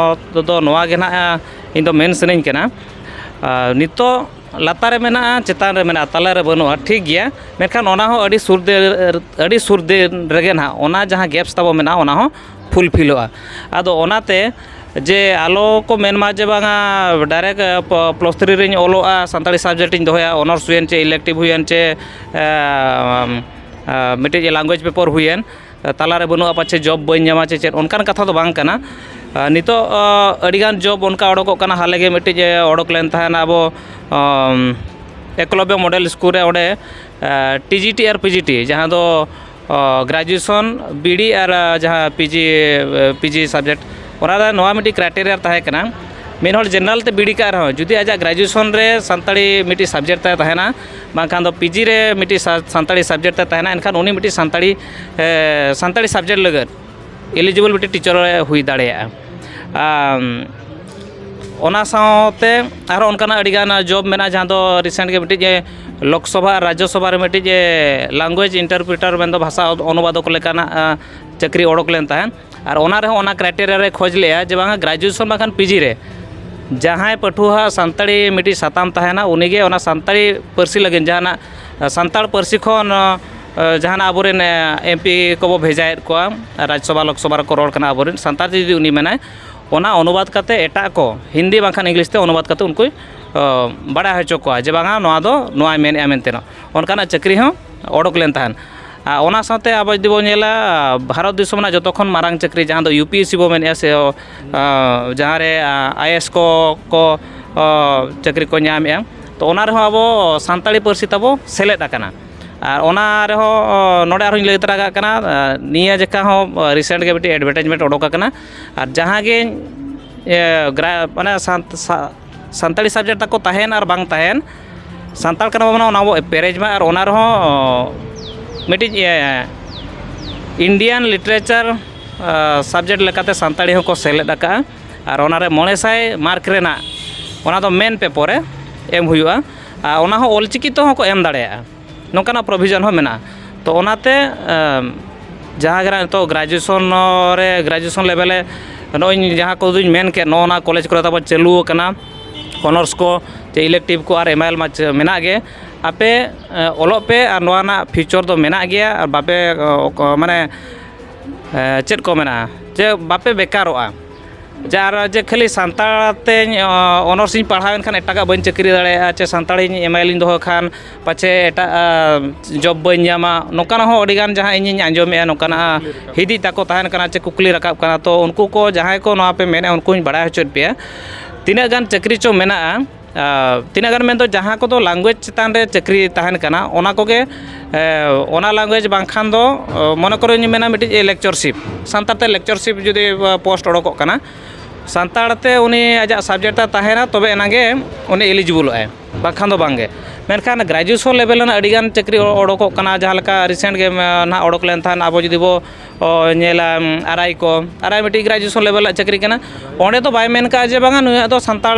ᱫᱚ ᱱᱚᱣᱟ ᱜᱮ ᱱᱟᱦᱟᱜ, ᱟ, ᱤᱧ ᱫᱚ ᱢᱮᱱ ᱥᱟᱱᱟᱧ ᱠᱟᱱᱟ᱾ ᱟ, ᱱᱤᱛᱚᱜ ᱞᱟᱛᱟᱨ ᱨᱮ ᱢᱮᱱᱟᱜᱼᱟ, ᱪᱮᱛᱟᱱ ᱨᱮ ᱢᱮᱱᱟᱜᱼᱟ, ᱛᱟᱞᱟ ᱨᱮ ᱵᱟᱹᱱᱩᱜᱼᱟ, ᱴᱷᱤᱠ ᱜᱮᱭᱟ᱾ ᱢᱮᱱᱠᱷᱟᱱ ᱚᱱᱟ ᱦᱚᱸ ᱟᱹᱰᱤ ᱥᱩᱨ ᱫᱤᱱ, ᱟᱹᱰᱤ ᱥᱩᱨ ᱫᱤᱱ ᱨᱮᱜᱮ ᱱᱟᱦᱟᱜ ᱚᱱᱟ ᱡᱟᱦᱟᱸ ᱜᱮᱯᱥ ᱛᱟᱵᱚ ᱢᱮᱱᱟᱜᱼᱟ, ᱚᱱᱟ ᱦᱚᱸ ᱯᱷᱩᱞᱯᱷᱤᱞᱚᱜᱼᱟ᱾ ᱟᱫᱚ ᱚᱱᱟᱛᱮ ᱡᱮ ᱟᱞᱚ ᱠᱚ ᱢᱮᱱ ᱢᱟ ᱡᱮ ᱵᱟᱝᱟ ᱰᱟᱭᱨᱮᱠᱴ, ᱮ, ᱯᱚ-, ᱯᱞᱟᱥ ᱛᱷᱨᱤ ᱨᱤᱧ ᱚᱞᱚᱜᱼᱟ, ᱥᱟᱱᱛᱟᱲᱤ ᱥᱟᱵᱡᱮᱠᱴ ᱤᱧ ᱫᱚᱦᱚᱭᱟ, ᱚᱱᱟᱨᱥ ᱦᱩᱭᱮᱱ ᱪᱮ ᱤᱞᱮᱠᱴᱤᱵᱷ ᱦᱩᱭᱮᱱ ᱪᱮ, ᱮ, ᱮ, ᱢᱤᱫᱴᱤᱡ ᱞᱮᱝᱜᱩᱭᱮᱡᱽ ᱯᱮᱯᱟᱨ ᱦᱩᱭᱮᱱ, ᱛᱟᱞᱟᱨᱮ ᱵᱟᱹᱱᱩᱜᱼᱟ, ᱯᱟᱪᱷᱮ ᱡᱚᱵ ᱵᱟᱹᱧ ᱧᱟᱢᱟ ᱪᱮ ᱪᱮᱫ, ᱚᱱᱠᱟᱱ ᱠᱟᱛᱷᱟ ᱫᱚ ᱵᱟᱝ ᱠᱟᱱᱟ᱾ ᱟ, ᱱᱤᱛᱚᱜ, ᱟ, ᱟᱹᱰᱤᱜᱟᱱ ᱡᱚᱵ ᱚᱱᱠᱟ ᱚᱰᱚᱠᱚᱜ ᱠᱟᱱᱟ᱾ ᱦᱟᱞᱮ ᱜᱮ ᱢᱤᱫᱴᱤᱡ, ᱮ, ᱚᱰᱚᱠ ᱞᱮᱱ ᱛᱟᱦᱮᱱᱟ ᱟᱵᱚ, ᱟᱢ, ᱮᱠᱞᱚᱵᱭᱚ ᱢᱚᱰᱮᱞ ᱥᱠᱩᱞ ᱨᱮ, ᱚᱸᱰᱮ, ᱟ, ᱴᱤ ᱡᱤ ᱴᱤ ᱟᱨ ᱯᱤ ᱡᱤ ᱴᱤ, ᱡᱟᱦᱟᱸ ᱫᱚ, ᱚ, ᱜᱨᱮᱡᱩᱭᱮᱥᱚᱱ, ᱵᱤ ᱰᱤ ᱟᱨ, ᱟ, ᱡᱟᱦᱟᱸ ᱯᱤ ᱡᱤ, ᱮ, ᱯᱤ ᱡᱤ ᱥᱟᱵᱡᱮᱠᱴ, ᱚᱱᱟ ᱨᱮ ᱱᱚᱣᱟ ᱢᱤᱫᱴᱤᱡ ᱠᱨᱟᱭᱴᱮᱨᱤᱭᱟ ᱛᱟᱦᱮᱸ ᱠᱟᱱᱟ, ᱢᱤᱫ ᱦᱚᱲ ᱡᱮᱱᱟᱨᱮᱞ ᱛᱮ ᱵᱤ ᱰᱤ ᱠᱟᱜ ᱨᱮᱦᱚᱸ, ᱡᱩᱫᱤ ᱟᱡᱟᱜ ᱜᱨᱮᱡᱩᱭᱮᱥᱚᱱ ᱨᱮ ᱥᱟᱱᱛᱟᱲᱤ ᱢᱤᱫᱴᱤᱡ ᱥᱟᱵᱡᱮᱠᱴ ᱛᱟᱭ ᱛᱟᱦᱮᱱᱟ, ᱵᱟᱝᱠᱷᱟᱱ ᱫᱚ ᱯᱤ ᱡᱤ ᱨᱮ ᱢᱤᱫᱴᱤᱡ ᱥᱟ-, ᱥᱟᱱᱛᱟᱲᱤ ᱥᱟᱵᱡᱮᱠᱴ ᱛᱟᱭ ᱛᱟᱦᱮᱱᱟ, ᱮᱱᱠᱷᱟᱱ ᱩᱱᱤ ᱢᱤᱫᱴᱤᱡ ᱥᱟᱱᱛᱟᱲᱤ, ᱮ, ᱥᱟᱱᱛᱟᱲᱤ ᱥᱟᱵᱡᱮᱠᱴ ᱞᱟᱹᱜᱤᱫ ᱮᱞᱤᱡᱤᱵᱚᱞ ᱢᱤᱫᱴᱤᱡ ᱴᱤᱪᱟᱨ ᱮ ᱦᱩᱭ ᱫᱟᱲᱮᱭᱟᱜᱼᱟ᱾ ᱟᱢ, ᱚᱱᱟ ᱥᱟᱶᱛᱮ ᱟᱨᱦᱚᱸ ᱚᱱᱠᱟᱱᱟᱜ ᱟᱹᱰᱤᱜᱟᱱ ᱡᱚᱵ ᱢᱮᱱᱟᱜᱼᱟ, ᱡᱟᱦᱟᱸ ᱫᱚ ᱨᱤᱥᱮᱱᱴ ᱜᱮ ᱢᱤᱫᱴᱤᱡ, ᱮ, ᱞᱳᱠᱥᱚᱵᱷᱟ ᱟᱨ ᱨᱟᱡᱽᱡᱚᱥᱚᱵᱷᱟ ᱨᱮ ᱢᱤᱫᱴᱤᱡ, ᱮ, ᱞᱮᱝᱜᱩᱭᱮᱡᱽ ᱤᱱᱴᱟᱨᱯᱨᱤᱴᱟᱨ ᱢᱮᱱᱫᱚ ᱵᱷᱟᱥᱟ ᱚᱱᱩᱵᱟᱫᱚᱠ ᱞᱮᱠᱟᱱᱟᱜ, ᱟ, ᱪᱟᱹᱠᱨᱤ ᱚᱰᱚᱠ ᱞᱮᱱ ᱛᱟᱦᱮᱸᱫ᱾ ᱟᱨ ᱚᱱᱟ ᱨᱮᱦᱚᱸ ᱚᱱᱟ ᱠᱨᱟᱭᱴᱮᱨᱤᱭᱟ ᱨᱮ ᱠᱷᱚᱡᱽ ᱞᱮᱜᱼᱟ ᱡᱮ ᱵᱟᱝᱟ ᱜᱨᱮᱡᱩᱭᱮᱥᱚᱱ ᱵᱟᱝᱠᱷᱟᱱ ᱯᱤ ᱡᱤ ᱨᱮ ᱡᱟᱦᱟᱸᱭ ᱯᱟᱹᱴᱷᱩᱣᱟᱹ ᱥᱟᱱᱛᱟᱲᱤ ᱢᱤᱫᱴᱤᱡ ᱥᱟᱛᱟᱢ ᱛᱟᱦᱮᱱᱟ, ᱩᱱᱤᱜᱮ ᱚᱱᱟ ᱥᱟᱱᱛᱟᱲᱤ ᱯᱟᱹᱨᱥᱤ ᱞᱟᱹᱜᱤᱫ ᱡᱟᱦᱟᱱᱟᱜ ᱥᱟᱱᱛᱟᱲ ᱯᱟᱹᱨᱥᱤ ᱠᱷᱚᱱ, ᱟ, ᱡᱟᱦᱟᱱᱟᱜ ᱟᱵᱚᱨᱮᱱ, ᱮ, ᱮᱢ ᱯᱤ ᱠᱚᱵᱚ ᱵᱷᱮᱡᱟᱭᱮᱫ ᱠᱚᱣᱟ, ᱨᱟᱡᱽᱥᱚᱵᱷᱟ ᱞᱳᱠᱥᱚᱵᱷᱟ ᱨᱮᱠᱚ ᱨᱚᱲ ᱠᱟᱱᱟ ᱟᱵᱚᱨᱮᱱ, ᱥᱟᱱᱛᱟᱲ ᱛᱮ ᱡᱩᱫᱤ ᱩᱱᱤ ᱢᱮᱱᱟᱭ, ᱚᱱᱟ ᱚᱱᱩᱵᱟᱫ ᱠᱟᱛᱮ ᱮᱴᱟᱜ ᱠᱚ ᱦᱤᱱᱫᱤ ᱵᱟᱝᱠᱷᱟᱱ ᱤᱝᱞᱤᱥ ᱛᱮ ᱚᱱᱩᱵᱟᱫ ᱠᱟᱛᱮ ᱩᱱᱠᱩᱭ ᱵᱟᱲᱟᱭ ᱦᱚᱪᱚ ᱠᱚᱣᱟ ᱡᱮ ᱵᱟᱝᱟ, ᱱᱚᱣᱟ ᱫᱚ ᱱᱚᱣᱟᱭ ᱢᱮᱱᱮᱫᱼᱟ ᱢᱮᱱᱛᱮ᱾ ᱚᱱᱠᱟᱱᱟᱜ ᱪᱟᱹᱠᱨᱤ ᱦᱚᱸ ᱚᱰᱚᱠ ᱞᱮᱱ ᱛᱟᱦᱮᱸᱫ᱾ ᱟᱨ ᱚᱱᱟ ᱥᱟᱶᱛᱮ ᱟᱵᱚ ᱡᱩᱫᱤ ᱵᱚᱱ ᱧᱮᱞᱟ, ᱵᱷᱟᱨᱚᱛ ᱫᱤᱥᱚᱢ ᱨᱮᱱᱟᱜ ᱡᱚᱛᱚ ᱠᱷᱚᱱ ᱢᱟᱨᱟᱝ ᱪᱟᱹᱠᱨᱤ, ᱡᱟᱦᱟᱸ ᱫᱚ ᱤᱭᱩ ᱯᱤ ᱮᱥ ᱥᱤ ᱵᱚ ᱢᱮᱱᱮᱫᱼᱟ, ᱥᱮ ᱡᱟᱦᱟᱸ ᱨᱮ ᱟᱭ ᱮᱥ ᱠᱚ ᱠᱚ ᱪᱟᱹᱠᱨᱤ ᱠᱚ ᱧᱟᱢᱮᱫᱼᱟ, ᱛᱚ ᱚᱱᱟ ᱨᱮᱦᱚᱸ ᱟᱵᱚ ᱥᱟᱱᱛᱟᱲᱤ ᱯᱟᱹᱨᱥᱤ ᱛᱟᱵᱚ ᱥᱮᱞᱮᱫ ᱟᱠᱟᱱᱟ᱾ ᱟᱨ ᱚᱱᱟ ᱨᱮᱦᱚᱸ ᱱᱚᱰᱮ ᱟᱨᱦᱚᱸᱧ ᱞᱟᱹᱭ ᱛᱚᱨᱟ ᱠᱟᱜ ᱠᱟᱱᱟ, ᱱᱤᱭᱟᱹ ᱡᱚᱠᱷᱟ ᱦᱚᱸ ᱨᱤᱥᱮᱱᱴ ᱜᱮ ᱢᱤᱫᱴᱤᱡ ᱮᱰᱵᱷᱮᱴᱟᱭᱤᱡᱽᱢᱮᱱᱴ ᱚᱰᱚᱠ ᱟᱠᱟᱱᱟ᱾ ᱟᱨ ᱡᱟᱦᱟᱸ ᱜᱮ ᱢᱟᱱᱮ ᱥᱟᱱᱛᱟᱲᱤ ᱥᱟᱵᱡᱮᱠᱴ ᱛᱟᱠᱚ ᱛᱟᱦᱮᱱ ᱟᱨ ᱵᱟᱝ ᱛᱟᱦᱮᱱ, ᱥᱟᱱᱛᱟᱲ ᱠᱟᱱᱟ ᱵᱚᱱ, ᱚᱱᱟ ᱵᱚ ᱯᱮᱨᱮᱡᱽ ᱢᱟ᱾ ᱟᱨ ᱚᱱᱟ ᱨᱮᱦᱚᱸ ᱢᱤᱫᱴᱤᱡ ᱤᱱᱰᱤᱭᱟᱱ ᱞᱤᱴᱟᱨᱮᱪᱟᱨ ᱥᱟᱵᱡᱮᱠᱴ ᱞᱮᱠᱟᱛᱮ ᱥᱟᱱᱛᱟᱲᱤ ᱦᱚᱸᱠᱚ ᱥᱮᱞᱮᱫ ᱟᱠᱟᱫᱼᱟ᱾ ᱟᱨ ᱚᱱᱟᱨᱮ ᱢᱚᱬᱮ ᱥᱟᱭ ᱢᱟᱨᱠ ᱨᱮᱱᱟᱜ, ᱚᱱᱟ ᱫᱚ ᱢᱮᱱ ᱯᱮᱯᱚᱨ ᱨᱮ ᱮᱢ ᱦᱩᱭᱩᱜᱼᱟ᱾ ᱟᱨ ᱚᱱᱟ ᱦᱚᱸ ᱚᱞᱪᱤᱠᱤ ᱛᱮᱦᱚᱸ ᱠᱚ ᱮᱢ ᱫᱟᱲᱮᱭᱟᱜᱼᱟ, ᱱᱚᱝᱠᱟᱱᱟᱜ ᱯᱨᱚᱵᱷᱤᱡᱚᱱ ᱦᱚᱸ ᱢᱮᱱᱟᱜᱼᱟ᱾ ᱛᱚ ᱚᱱᱟᱛᱮ ᱡᱟᱦᱟᱸ ᱜᱮ ᱱᱤᱛᱚᱜ ᱜᱨᱮᱡᱩᱭᱮᱥᱚᱱ ᱨᱮ, ᱜᱨᱮᱡᱩᱭᱮᱥᱚᱱ ᱞᱮᱵᱮᱞ ᱨᱮ ᱱᱚᱜᱼᱚᱭ ᱡᱟᱦᱟᱸ ᱠᱚᱫᱚᱧ ᱢᱮᱱ ᱠᱮᱫ, ᱱᱚᱜᱼᱚ ᱱᱚᱣᱟ ᱠᱚᱞᱮᱡᱽ ᱠᱚᱨᱮ ᱛᱟᱵᱚᱱ ᱪᱟᱹᱞᱩ ᱟᱠᱟᱱᱟ, ᱚᱱᱟᱨᱥ ᱠᱚ ᱪᱮ ᱤᱞᱮᱠᱴᱤᱵᱷ ᱠᱚ ᱟᱨ ᱮᱢᱟᱭᱮᱞ ᱢᱟ ᱢᱮᱱᱟᱜ ᱜᱮ᱾ ᱟᱯᱮ ᱚᱞᱚᱜ ᱯᱮ, ᱟᱨ ᱱᱚᱣᱟ ᱨᱮᱱᱟᱜ ᱯᱷᱤᱭᱩᱪᱟᱨ ᱫᱚ ᱢᱮᱱᱟᱜ ᱜᱮᱭᱟ᱾ ᱟᱨ ᱵᱟᱯᱮ ᱢᱟᱱᱮ ᱪᱮᱫ ᱠᱚ ᱢᱮᱱᱟ, ᱡᱮ ᱵᱟᱯᱮ ᱵᱮᱠᱟᱨᱚᱜᱼᱟ᱾ ᱡᱮ ᱟᱨ ᱡᱮ ᱠᱷᱟᱹᱞᱤ ᱥᱟᱱᱛᱟᱲ ᱛᱮᱧ ᱚᱱᱟᱨᱥ ᱤᱧ ᱯᱟᱲᱦᱟᱣ ᱮᱱᱠᱷᱟᱱ ᱮᱴᱟᱜᱟᱜ ᱵᱟᱹᱧ ᱪᱟᱹᱠᱨᱤ ᱫᱟᱲᱮᱭᱟᱜᱼᱟ, ᱪᱮ ᱥᱟᱱᱛᱟᱲᱤᱧ ᱮᱢᱟᱭᱮᱞᱤᱧ ᱫᱚᱦᱚ ᱠᱷᱟᱱ ᱯᱟᱪᱷᱮ ᱮᱴᱟᱜ ᱡᱚᱵ ᱵᱟᱹᱧ ᱧᱟᱢᱟ, ᱱᱚᱝᱠᱟᱱᱟᱜ ᱦᱚᱸ ᱟᱹᱰᱤᱜᱟᱱ ᱡᱟᱦᱟᱸ ᱤᱧᱤᱧ ᱟᱸᱡᱚᱢᱮᱫᱼᱟ, ᱱᱚᱝᱠᱟᱱᱟᱜ ᱦᱤᱫᱤᱡ ᱛᱟᱠᱚ ᱛᱟᱦᱮᱱ ᱠᱟᱱᱟ ᱪᱮ ᱠᱩᱠᱞᱤ ᱨᱟᱠᱟᱵ ᱠᱟᱱᱟ᱾ ᱛᱚ ᱩᱱᱠᱩ ᱠᱚ ᱡᱟᱦᱟᱸᱭ ᱠᱚ ᱱᱚᱣᱟ ᱯᱮ ᱢᱮᱱᱮᱫᱼᱟ, ᱩᱱᱠᱩᱧ ᱵᱟᱲᱟᱭ ᱦᱚᱪᱚᱭᱮᱫ ᱯᱮᱭᱟ, ᱛᱤᱱᱟᱹᱜ ᱜᱟᱱ ᱪᱟᱹᱠᱨᱤ ᱪᱚ ᱢᱮᱱᱟᱜᱼᱟ, ᱛᱤᱱᱟᱹᱜ ᱜᱟᱱ ᱢᱮᱱᱫᱚ ᱡᱟᱦᱟᱸ ᱠᱚᱫᱚ ᱞᱟᱝᱜᱩᱭᱮᱡᱽ ᱪᱮᱛᱟᱱ ᱨᱮ ᱪᱟᱹᱠᱨᱤ ᱛᱟᱦᱮᱱ ᱠᱟᱱᱟ, ᱚᱱᱟ ᱠᱚᱜᱮ ᱚᱱᱟ ᱞᱟᱝᱜᱩᱭᱮᱡᱽ ᱵᱟᱝᱠᱷᱟᱱ ᱫᱚ ᱢᱚᱱᱮ ᱠᱚᱨᱮᱧ ᱢᱮᱱᱟ ᱢᱤᱫᱴᱤᱡ ᱞᱮᱠᱪᱟᱨᱥᱤᱯ, ᱥᱟᱱᱛᱟᱲ ᱛᱮ ᱞᱮᱠᱪᱟᱨᱥᱤᱯ ᱡᱩᱫᱤ ᱯᱳᱥᱴ ᱚᱰᱚᱠᱚᱜ ᱠᱟᱱᱟ, ᱥᱟᱱᱛᱟᱲ ᱛᱮ ᱩᱱᱤ ᱟᱡᱟᱜ ᱥᱟᱵᱡᱮᱠᱴ ᱮ ᱛᱟᱦᱮᱱᱟ, ᱛᱚᱵᱮ ᱮᱱᱟᱝ ᱜᱮ ᱩᱱᱤ ᱮᱞᱤᱡᱤᱵᱚᱞᱚᱜ ᱟᱭ, ᱵᱟᱝᱠᱷᱟᱱ ᱫᱚ ᱵᱟᱝᱜᱮ᱾ ᱢᱮᱱᱠᱷᱟᱱ ᱜᱨᱮᱡᱩᱭᱮᱥᱚᱱ ᱞᱮᱵᱮᱞ ᱨᱮᱱᱟᱜ ᱟᱹᱰᱤᱜᱟᱱ ᱪᱟᱹᱠᱨᱤ ᱚᱰᱚᱠᱚᱜ ᱠᱟᱱᱟ, ᱡᱟᱦᱟᱸ ᱞᱮᱠᱟ ᱨᱤᱥᱮᱱᱴ ᱜᱮ ᱱᱟᱦᱟᱜ ᱚᱰᱚᱠ ᱞᱮᱱ ᱛᱟᱦᱮᱸᱫ, ᱟᱵᱚ ᱡᱩᱫᱤ ᱵᱚ ᱚ, ᱧᱮᱞᱟ, ᱟᱨ ᱟᱭ ᱠᱚ, ᱟᱨ ᱟᱭ ᱢᱤᱫᱴᱤᱡ ᱜᱨᱮᱡᱩᱭᱮᱥᱚᱱ ᱞᱮᱵᱮᱞ ᱨᱮᱱᱟᱜ ᱪᱟᱹᱠᱨᱤ ᱠᱟᱱᱟ᱾ ᱚᱸᱰᱮ ᱫᱚ ᱵᱟᱭ ᱢᱮᱱ ᱠᱟᱜᱼᱟ ᱡᱮ ᱵᱟᱝᱟ ᱱᱩᱭᱟᱜ ᱫᱚ ᱥᱟᱱᱛᱟᱲ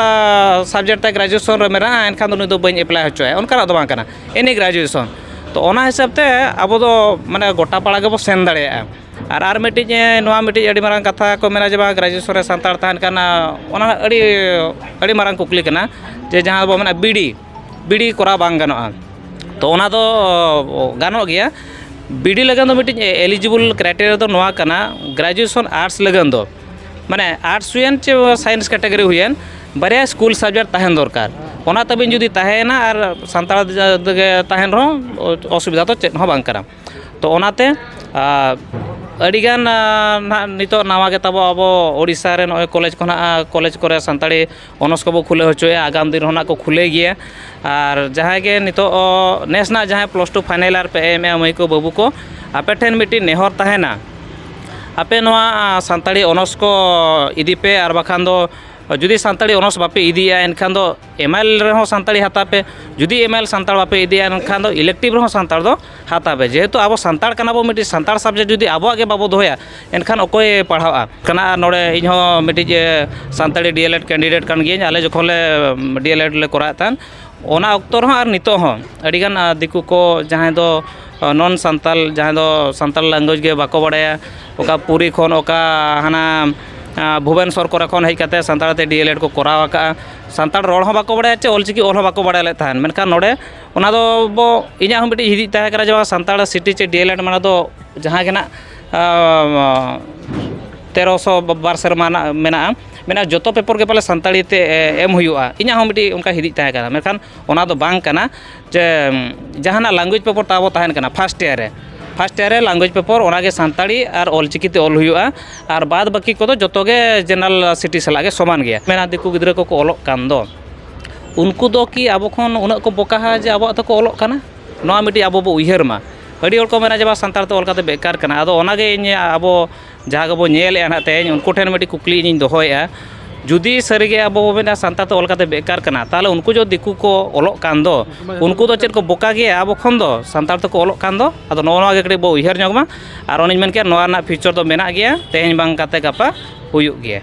ᱥᱟᱵᱡᱮᱠᱴ ᱛᱮ ᱜᱨᱮᱡᱩᱭᱮᱥᱚᱱ ᱨᱮ ᱢᱮᱱᱟᱜᱼᱟ, ᱮᱱᱠᱷᱟᱱ ᱫᱚ ᱱᱩᱭ ᱫᱚ ᱵᱟᱹᱧ ᱮᱯᱞᱟᱭ ᱦᱚᱪᱚᱭᱟ, ᱚᱱᱠᱟᱱᱟᱜ ᱫᱚ ᱵᱟᱝ ᱠᱟᱱᱟ᱾ ᱮᱱᱤ ᱜᱨᱮᱡᱩᱭᱮᱥᱚᱱ᱾ ᱛᱚ ᱚᱱᱟ ᱦᱤᱥᱟᱹᱵ ᱛᱮ ᱟᱵᱚ ᱫᱚ ᱢᱟᱱᱮ ᱜᱚᱴᱟ ᱯᱟᱲᱟ ᱜᱮᱵᱚ ᱥᱮᱱ ᱫᱟᱲᱮᱭᱟᱜᱼᱟ᱾ ᱟᱨ ᱟᱨ ᱢᱤᱫᱴᱤᱡ, ᱮ, ᱱᱚᱣᱟ ᱢᱤᱫᱴᱤᱡ ᱟᱹᱰᱤ ᱢᱟᱨᱟᱝ ᱠᱟᱛᱷᱟ ᱠᱚ ᱢᱮᱱᱟ ᱡᱮ ᱵᱟᱝ ᱜᱨᱮᱡᱩᱭᱮᱥᱚᱱ ᱨᱮ ᱥᱟᱱᱛᱟᱲ ᱛᱟᱦᱮᱱ ᱠᱟᱱᱟ, ᱚᱱᱟ ᱟᱹᱰᱤ ᱟᱹᱰᱤ ᱢᱟᱨᱟᱝ ᱠᱩᱠᱞᱤ ᱠᱟᱱᱟ᱾ ᱡᱮ ᱡᱟᱦᱟᱸ ᱵᱚ ᱢᱮᱱᱟ ᱵᱤ ᱰᱤ, ᱵᱤ ᱰᱤ ᱠᱚᱨᱟᱣ ᱵᱟᱝ ᱜᱟᱱᱚᱜᱼᱟ᱾ ᱛᱚ ᱚᱱᱟ ᱫᱚ ᱜᱟᱱᱚᱜ ᱜᱮᱭᱟ᱾ ᱵᱤ ᱰᱤ ᱞᱟᱹᱜᱤᱫ ᱫᱚ ᱢᱤᱫᱴᱤᱡ eligible criteria ᱫᱚ ᱱᱚᱣᱟ ᱠᱟᱱᱟ, ᱜᱨᱮᱡᱩᱭᱮᱥᱚᱱ ᱟᱨᱴᱥ ᱞᱟᱹᱜᱤᱫ ᱫᱚ ᱢᱟᱱᱮ ᱟᱨᱴᱥ ᱦᱩᱭᱮᱱ ᱪᱮ ᱥᱟᱭᱮᱱᱥ ᱠᱮᱴᱟᱜᱚᱨᱤ ᱦᱩᱭᱮᱱ, ᱵᱟᱨᱭᱟ ᱥᱠᱩᱞ ᱥᱟᱵᱡᱮᱠᱴ ᱛᱟᱦᱮᱱ ᱫᱚᱨᱠᱟᱨ᱾ ᱚᱱᱟ ᱛᱟᱹᱵᱤᱱ ᱡᱩᱫᱤ ᱛᱟᱦᱮᱸᱭᱮᱱᱟ ᱟᱨ ᱥᱟᱱᱛᱟᱲ ᱛᱮᱜᱮ ᱛᱟᱦᱮᱱ ᱨᱮᱦᱚᱸ ᱚᱥᱩᱵᱤᱫᱷᱟ ᱫᱚ ᱪᱮᱫ ᱦᱚᱸ ᱵᱟᱝ ᱠᱟᱱᱟ᱾ ᱛᱚ ᱚᱱᱟᱛᱮ ᱟᱹᱰᱤᱜᱟᱱ ᱱᱟᱦᱟᱜ ᱱᱤᱛᱚᱜ ᱱᱟᱣᱟ ᱜᱮ ᱛᱟᱵᱚ ᱟᱵᱚ ᱳᱰᱤᱥᱟ ᱨᱮ ᱱᱚᱜᱼᱚᱭ ᱠᱚᱞᱮᱡᱽ ᱠᱷᱚᱱᱟᱜ ᱠᱚᱞᱮᱡᱽ ᱠᱚᱨᱮ ᱥᱟᱱᱛᱟᱲᱤ ᱚᱱᱟᱨᱥ ᱠᱚᱵᱚ ᱠᱷᱩᱞᱟᱹᱣ ᱦᱚᱪᱚᱭᱮᱫᱼᱟ, ᱟᱜᱟᱢ ᱫᱤᱱ ᱨᱮᱦᱚᱸ ᱱᱟᱜ ᱠᱚ ᱠᱷᱩᱞᱟᱹᱣ ᱜᱮᱭᱟ᱾ ᱟᱨ ᱡᱟᱦᱟᱸᱭ ᱜᱮ ᱱᱤᱛᱚᱜ ᱱᱮᱥ ᱱᱟᱜ ᱡᱟᱦᱟᱸᱭ ᱯᱞᱟᱥ ᱴᱩ ᱯᱷᱟᱭᱱᱮᱞ ᱤᱭᱟᱨ ᱯᱮ ᱮᱢᱮᱜᱼᱟ ᱢᱟᱹᱭ ᱠᱚ ᱵᱟᱹᱵᱩ ᱠᱚ, ᱟᱯᱮ ᱴᱷᱮᱱ ᱢᱤᱫᱴᱤᱡ ᱱᱮᱦᱚᱨ ᱛᱟᱦᱮᱱᱟ, ᱟᱯᱮ ᱱᱚᱣᱟ ᱥᱟᱱᱛᱟᱲᱤ ᱚᱱᱟᱨᱥ ᱠᱚ ᱤᱫᱤ ᱯᱮ, ᱟᱨ ᱵᱟᱠᱷᱟᱱ ᱫᱚ ᱡᱩᱫᱤ ᱥᱟᱱᱛᱟᱲᱤ ᱚᱱᱟᱨᱥ ᱵᱟᱯᱮ ᱤᱫᱤᱭᱟ ᱮᱱᱠᱷᱟᱱ ᱫᱚ ᱮᱢ ᱮᱞ ᱨᱮᱦᱚᱸ ᱥᱟᱱᱛᱟᱲᱤ ᱦᱟᱛᱟᱣ ᱯᱮ, ᱡᱩᱫᱤ ᱮᱢ ᱮᱞ ᱥᱟᱱᱛᱟᱲ ᱵᱟᱯᱮ ᱤᱫᱤᱭᱟ ᱮᱱᱠᱷᱟᱱ ᱫᱚ ᱤᱞᱮᱠᱴᱤᱵᱷ ᱨᱮᱦᱚᱸ ᱥᱟᱱᱛᱟᱲ ᱫᱚ ᱦᱟᱛᱟᱣ ᱯᱮ᱾ ᱡᱮᱦᱮᱛᱩ ᱟᱵᱚ ᱥᱟᱱᱛᱟᱲ ᱠᱟᱱᱟ ᱵᱚ, ᱢᱤᱫᱴᱤᱡ ᱥᱟᱱᱛᱟᱲ ᱥᱟᱵᱡᱮᱠᱴ ᱡᱩᱫᱤ ᱟᱵᱚᱣᱟᱜ ᱜᱮ ᱵᱟᱵᱚ ᱫᱚᱦᱚᱭᱟ ᱮᱱᱠᱷᱟᱱ ᱚᱠᱚᱭ ᱯᱟᱲᱦᱟᱣᱟ? ᱠᱟᱱᱟ᱾ ᱟᱨ ᱱᱚᱰᱮ ᱤᱧᱦᱚᱸ ᱢᱤᱫᱴᱤᱡ ᱥᱟᱱᱛᱟᱲᱤ ᱰᱤ ᱮᱞ ᱮᱰ ᱠᱮᱱᱰᱤᱰᱮᱴ ᱠᱟᱱ ᱜᱤᱭᱟᱹᱧ᱾ ᱟᱞᱮ ᱡᱚᱠᱷᱚᱱ ᱞᱮ ᱰᱤ ᱮᱞ ᱮᱰ ᱞᱮ ᱠᱚᱨᱟᱣᱮᱫ ᱛᱟᱦᱮᱱ, ᱚᱱᱟ ᱚᱠᱛᱚ ᱨᱮᱦᱚᱸ ᱟᱨ ᱱᱤᱛᱚᱜ ᱦᱚᱸ ᱟᱹᱰᱤᱜᱟᱱ ᱫᱤᱠᱩ ᱠᱚ ᱡᱟᱦᱟᱸᱭ ᱫᱚ ᱱᱚᱱ ᱥᱟᱱᱛᱟᱞ, ᱡᱟᱦᱟᱸᱭ ᱫᱚ ᱥᱟᱱᱛᱟᱲ ᱞᱮᱝᱜᱩᱭᱮᱡᱽ ᱜᱮ ᱵᱟᱠᱚ ᱵᱟᱲᱟᱭᱟ, ᱚᱠᱟ ᱯᱩᱨᱤ ᱠᱷᱚᱱ ᱚᱠᱟ ᱦᱟᱱᱟ ᱵᱷᱩᱵᱮᱱᱥᱚᱨ ᱠᱚᱨᱮ ᱠᱷᱚᱱ ᱦᱮᱡ ᱠᱟᱛᱮ ᱥᱟᱱᱛᱟᱲ ᱛᱮ ᱰᱤ ᱮᱞ ᱮᱰ ᱠᱚ ᱠᱚᱨᱟᱣ ᱟᱠᱟᱫᱼᱟ᱾ ᱥᱟᱱᱛᱟᱲ ᱨᱚᱲ ᱦᱚᱸ ᱵᱟᱠᱚ ᱵᱟᱲᱟᱭᱟ ᱪᱮ ᱚᱞᱪᱤᱠᱤ ᱚᱞ ᱦᱚᱸ ᱵᱟᱠᱚ ᱵᱟᱲᱟᱭ ᱞᱮᱫ ᱛᱟᱦᱮᱱ᱾ ᱢᱮᱱᱠᱷᱟᱱ ᱱᱚᱰᱮ ᱚᱱᱟ ᱫᱚ ᱵᱚ, ᱤᱧᱟᱹᱜ ᱦᱚᱸ ᱢᱤᱫᱴᱤᱡ ᱦᱤᱫᱤᱡ ᱛᱟᱦᱮᱸ ᱠᱟᱱᱟ ᱡᱮ ᱵᱟᱝ ᱥᱟᱱᱛᱟᱲ ᱥᱤᱴᱤ ᱪᱮ ᱰᱤ ᱮᱞ ᱮᱰ ᱢᱟᱱᱮ ᱫᱚ ᱡᱟᱦᱟᱸ ᱜᱮ ᱱᱟᱜ ᱛᱮᱨᱚᱥᱚ ᱵᱟᱨ ᱥᱮᱨᱢᱟ ᱨᱮᱱᱟᱜ ᱢᱮᱱᱟᱜᱼᱟ, ᱢᱮᱱᱟᱜᱼᱟ, ᱡᱚᱛᱚ ᱯᱮᱯᱟᱨ ᱜᱮ ᱯᱟᱞᱮ ᱥᱟᱱᱛᱟᱲᱤ ᱛᱮ ᱮᱢ ᱦᱩᱭᱩᱜᱼᱟ᱾ ᱤᱧᱟᱹᱜ ᱦᱚᱸ ᱢᱤᱫᱴᱤᱡ ᱚᱱᱠᱟ ᱦᱤᱫᱤᱡ ᱛᱟᱦᱮᱸ ᱠᱟᱱᱟ, ᱢᱮᱱᱠᱷᱟᱱ ᱚᱱᱟ ᱫᱚ ᱵᱟᱝ ᱠᱟᱱᱟ᱾ ᱡᱮ ᱡᱟᱦᱟᱱᱟᱜ ᱞᱮᱝᱜᱩᱭᱮᱡᱽ ᱯᱮᱯᱟᱨ ᱛᱟᱵᱚ ᱛᱟᱦᱮᱱ ᱠᱟᱱᱟ ᱯᱷᱟᱥᱴ ᱤᱭᱟᱨ ᱨᱮ, ᱯᱷᱟᱥᱴ ᱤᱭᱟᱨ ᱨᱮ ᱞᱮᱝᱜᱩᱭᱮᱡᱽ ᱯᱮᱯᱟᱨ ᱚᱱᱟᱜᱮ ᱥᱟᱱᱛᱟᱲᱤ ᱟᱨ ᱚᱞᱪᱤᱠᱤ ᱛᱮ ᱚᱞ ᱦᱩᱭᱩᱜᱼᱟ, ᱟᱨ ᱵᱟᱫ ᱵᱟᱹᱠᱤ ᱠᱚᱫᱚ ᱡᱚᱛᱚ ᱜᱮ ᱡᱮᱱᱟᱨᱟᱞ ᱥᱤᱴᱤ ᱥᱟᱞᱟᱜ ᱜᱮ ᱥᱚᱢᱟᱱ ᱜᱮᱭᱟ᱾ ᱢᱮᱱᱟ ᱫᱤᱠᱩ ᱜᱤᱫᱽᱨᱟᱹ ᱠᱚᱠᱚ ᱚᱞᱚᱜ ᱠᱟᱱ ᱫᱚ, ᱩᱱᱠᱩ ᱫᱚ ᱠᱤ ᱟᱵᱚ ᱠᱷᱚᱱ ᱩᱱᱟᱹᱜ ᱠᱚ ᱵᱚᱠᱟᱦᱟ ᱡᱮ ᱟᱵᱚᱣᱟᱜ ᱛᱮᱠᱚ ᱚᱞᱚᱜ ᱠᱟᱱᱟ? ᱱᱚᱣᱟ ᱢᱤᱫᱴᱤᱡ ᱟᱵᱚ ᱵᱚ ᱩᱭᱦᱟᱹᱨ ᱢᱟ᱾ ᱟᱹᱰᱤ ᱦᱚᱲ ᱠᱚ ᱢᱮᱱᱟ ᱡᱮ ᱵᱟ ᱥᱟᱱᱛᱟᱲ ᱛᱮ ᱚᱞ ᱠᱟᱛᱮ ᱵᱮᱠᱟᱨ ᱠᱟᱱᱟ᱾ ᱟᱫᱚ ᱚᱱᱟᱜᱮ ᱤᱧ ᱟᱵᱚ ᱡᱟᱦᱟᱸ ᱜᱮᱵᱚ ᱧᱮᱞᱮᱫᱼᱟ ᱱᱟᱦᱟᱜ ᱛᱮᱦᱮᱧ, ᱩᱱᱠᱩ ᱴᱷᱮᱱ ᱢᱤᱫᱴᱤᱡ ᱠᱩᱠᱞᱤ ᱤᱧᱤᱧ ᱫᱚᱦᱚᱭᱮᱫᱼᱟ, ᱡᱩᱫᱤ ᱥᱟᱹᱨᱤᱜᱮ ᱟᱵᱚ ᱵᱚ ᱢᱮᱱᱟ ᱥᱟᱱᱛᱟᱲ ᱛᱮ ᱚᱞ ᱠᱟᱛᱮ ᱵᱮᱠᱟᱨ ᱠᱟᱱᱟ, ᱛᱟᱦᱚᱞᱮ ᱩᱱᱠᱩ ᱡᱚ ᱫᱤᱠᱩ ᱠᱚ ᱚᱞᱚᱜ ᱠᱟᱱ ᱫᱚ, ᱩᱱᱠᱩ ᱫᱚ ᱪᱮᱫ ᱠᱚ ᱵᱚᱠᱟ ᱜᱮᱭᱟ ᱟᱵᱚ ᱠᱷᱚᱱ ᱫᱚ ᱥᱟᱱᱛᱟᱲ ᱛᱮᱠᱚ ᱚᱞᱚᱜ ᱠᱟᱱ ᱫᱚ? ᱟᱫᱚ ᱱᱚᱜᱼᱚ ᱱᱚᱣᱟ ᱜᱮ ᱠᱟᱹᱴᱤᱡ ᱵᱚ ᱩᱭᱦᱟᱹᱨ ᱧᱚᱜ ᱢᱟ᱾ ᱟᱨ ᱚᱱᱮᱧ ᱢᱮᱱ ᱠᱮᱫ, ᱱᱚᱣᱟ ᱨᱮᱱᱟᱜ ᱯᱷᱤᱭᱩᱪᱟᱨ ᱫᱚ ᱢᱮᱱᱟᱜ ᱜᱮᱭᱟ, ᱛᱮᱦᱮᱧ ᱵᱟᱝ ᱠᱟᱛᱮ ᱜᱟᱯᱟ ᱦᱩᱭᱩᱜ ᱜᱮᱭᱟ᱾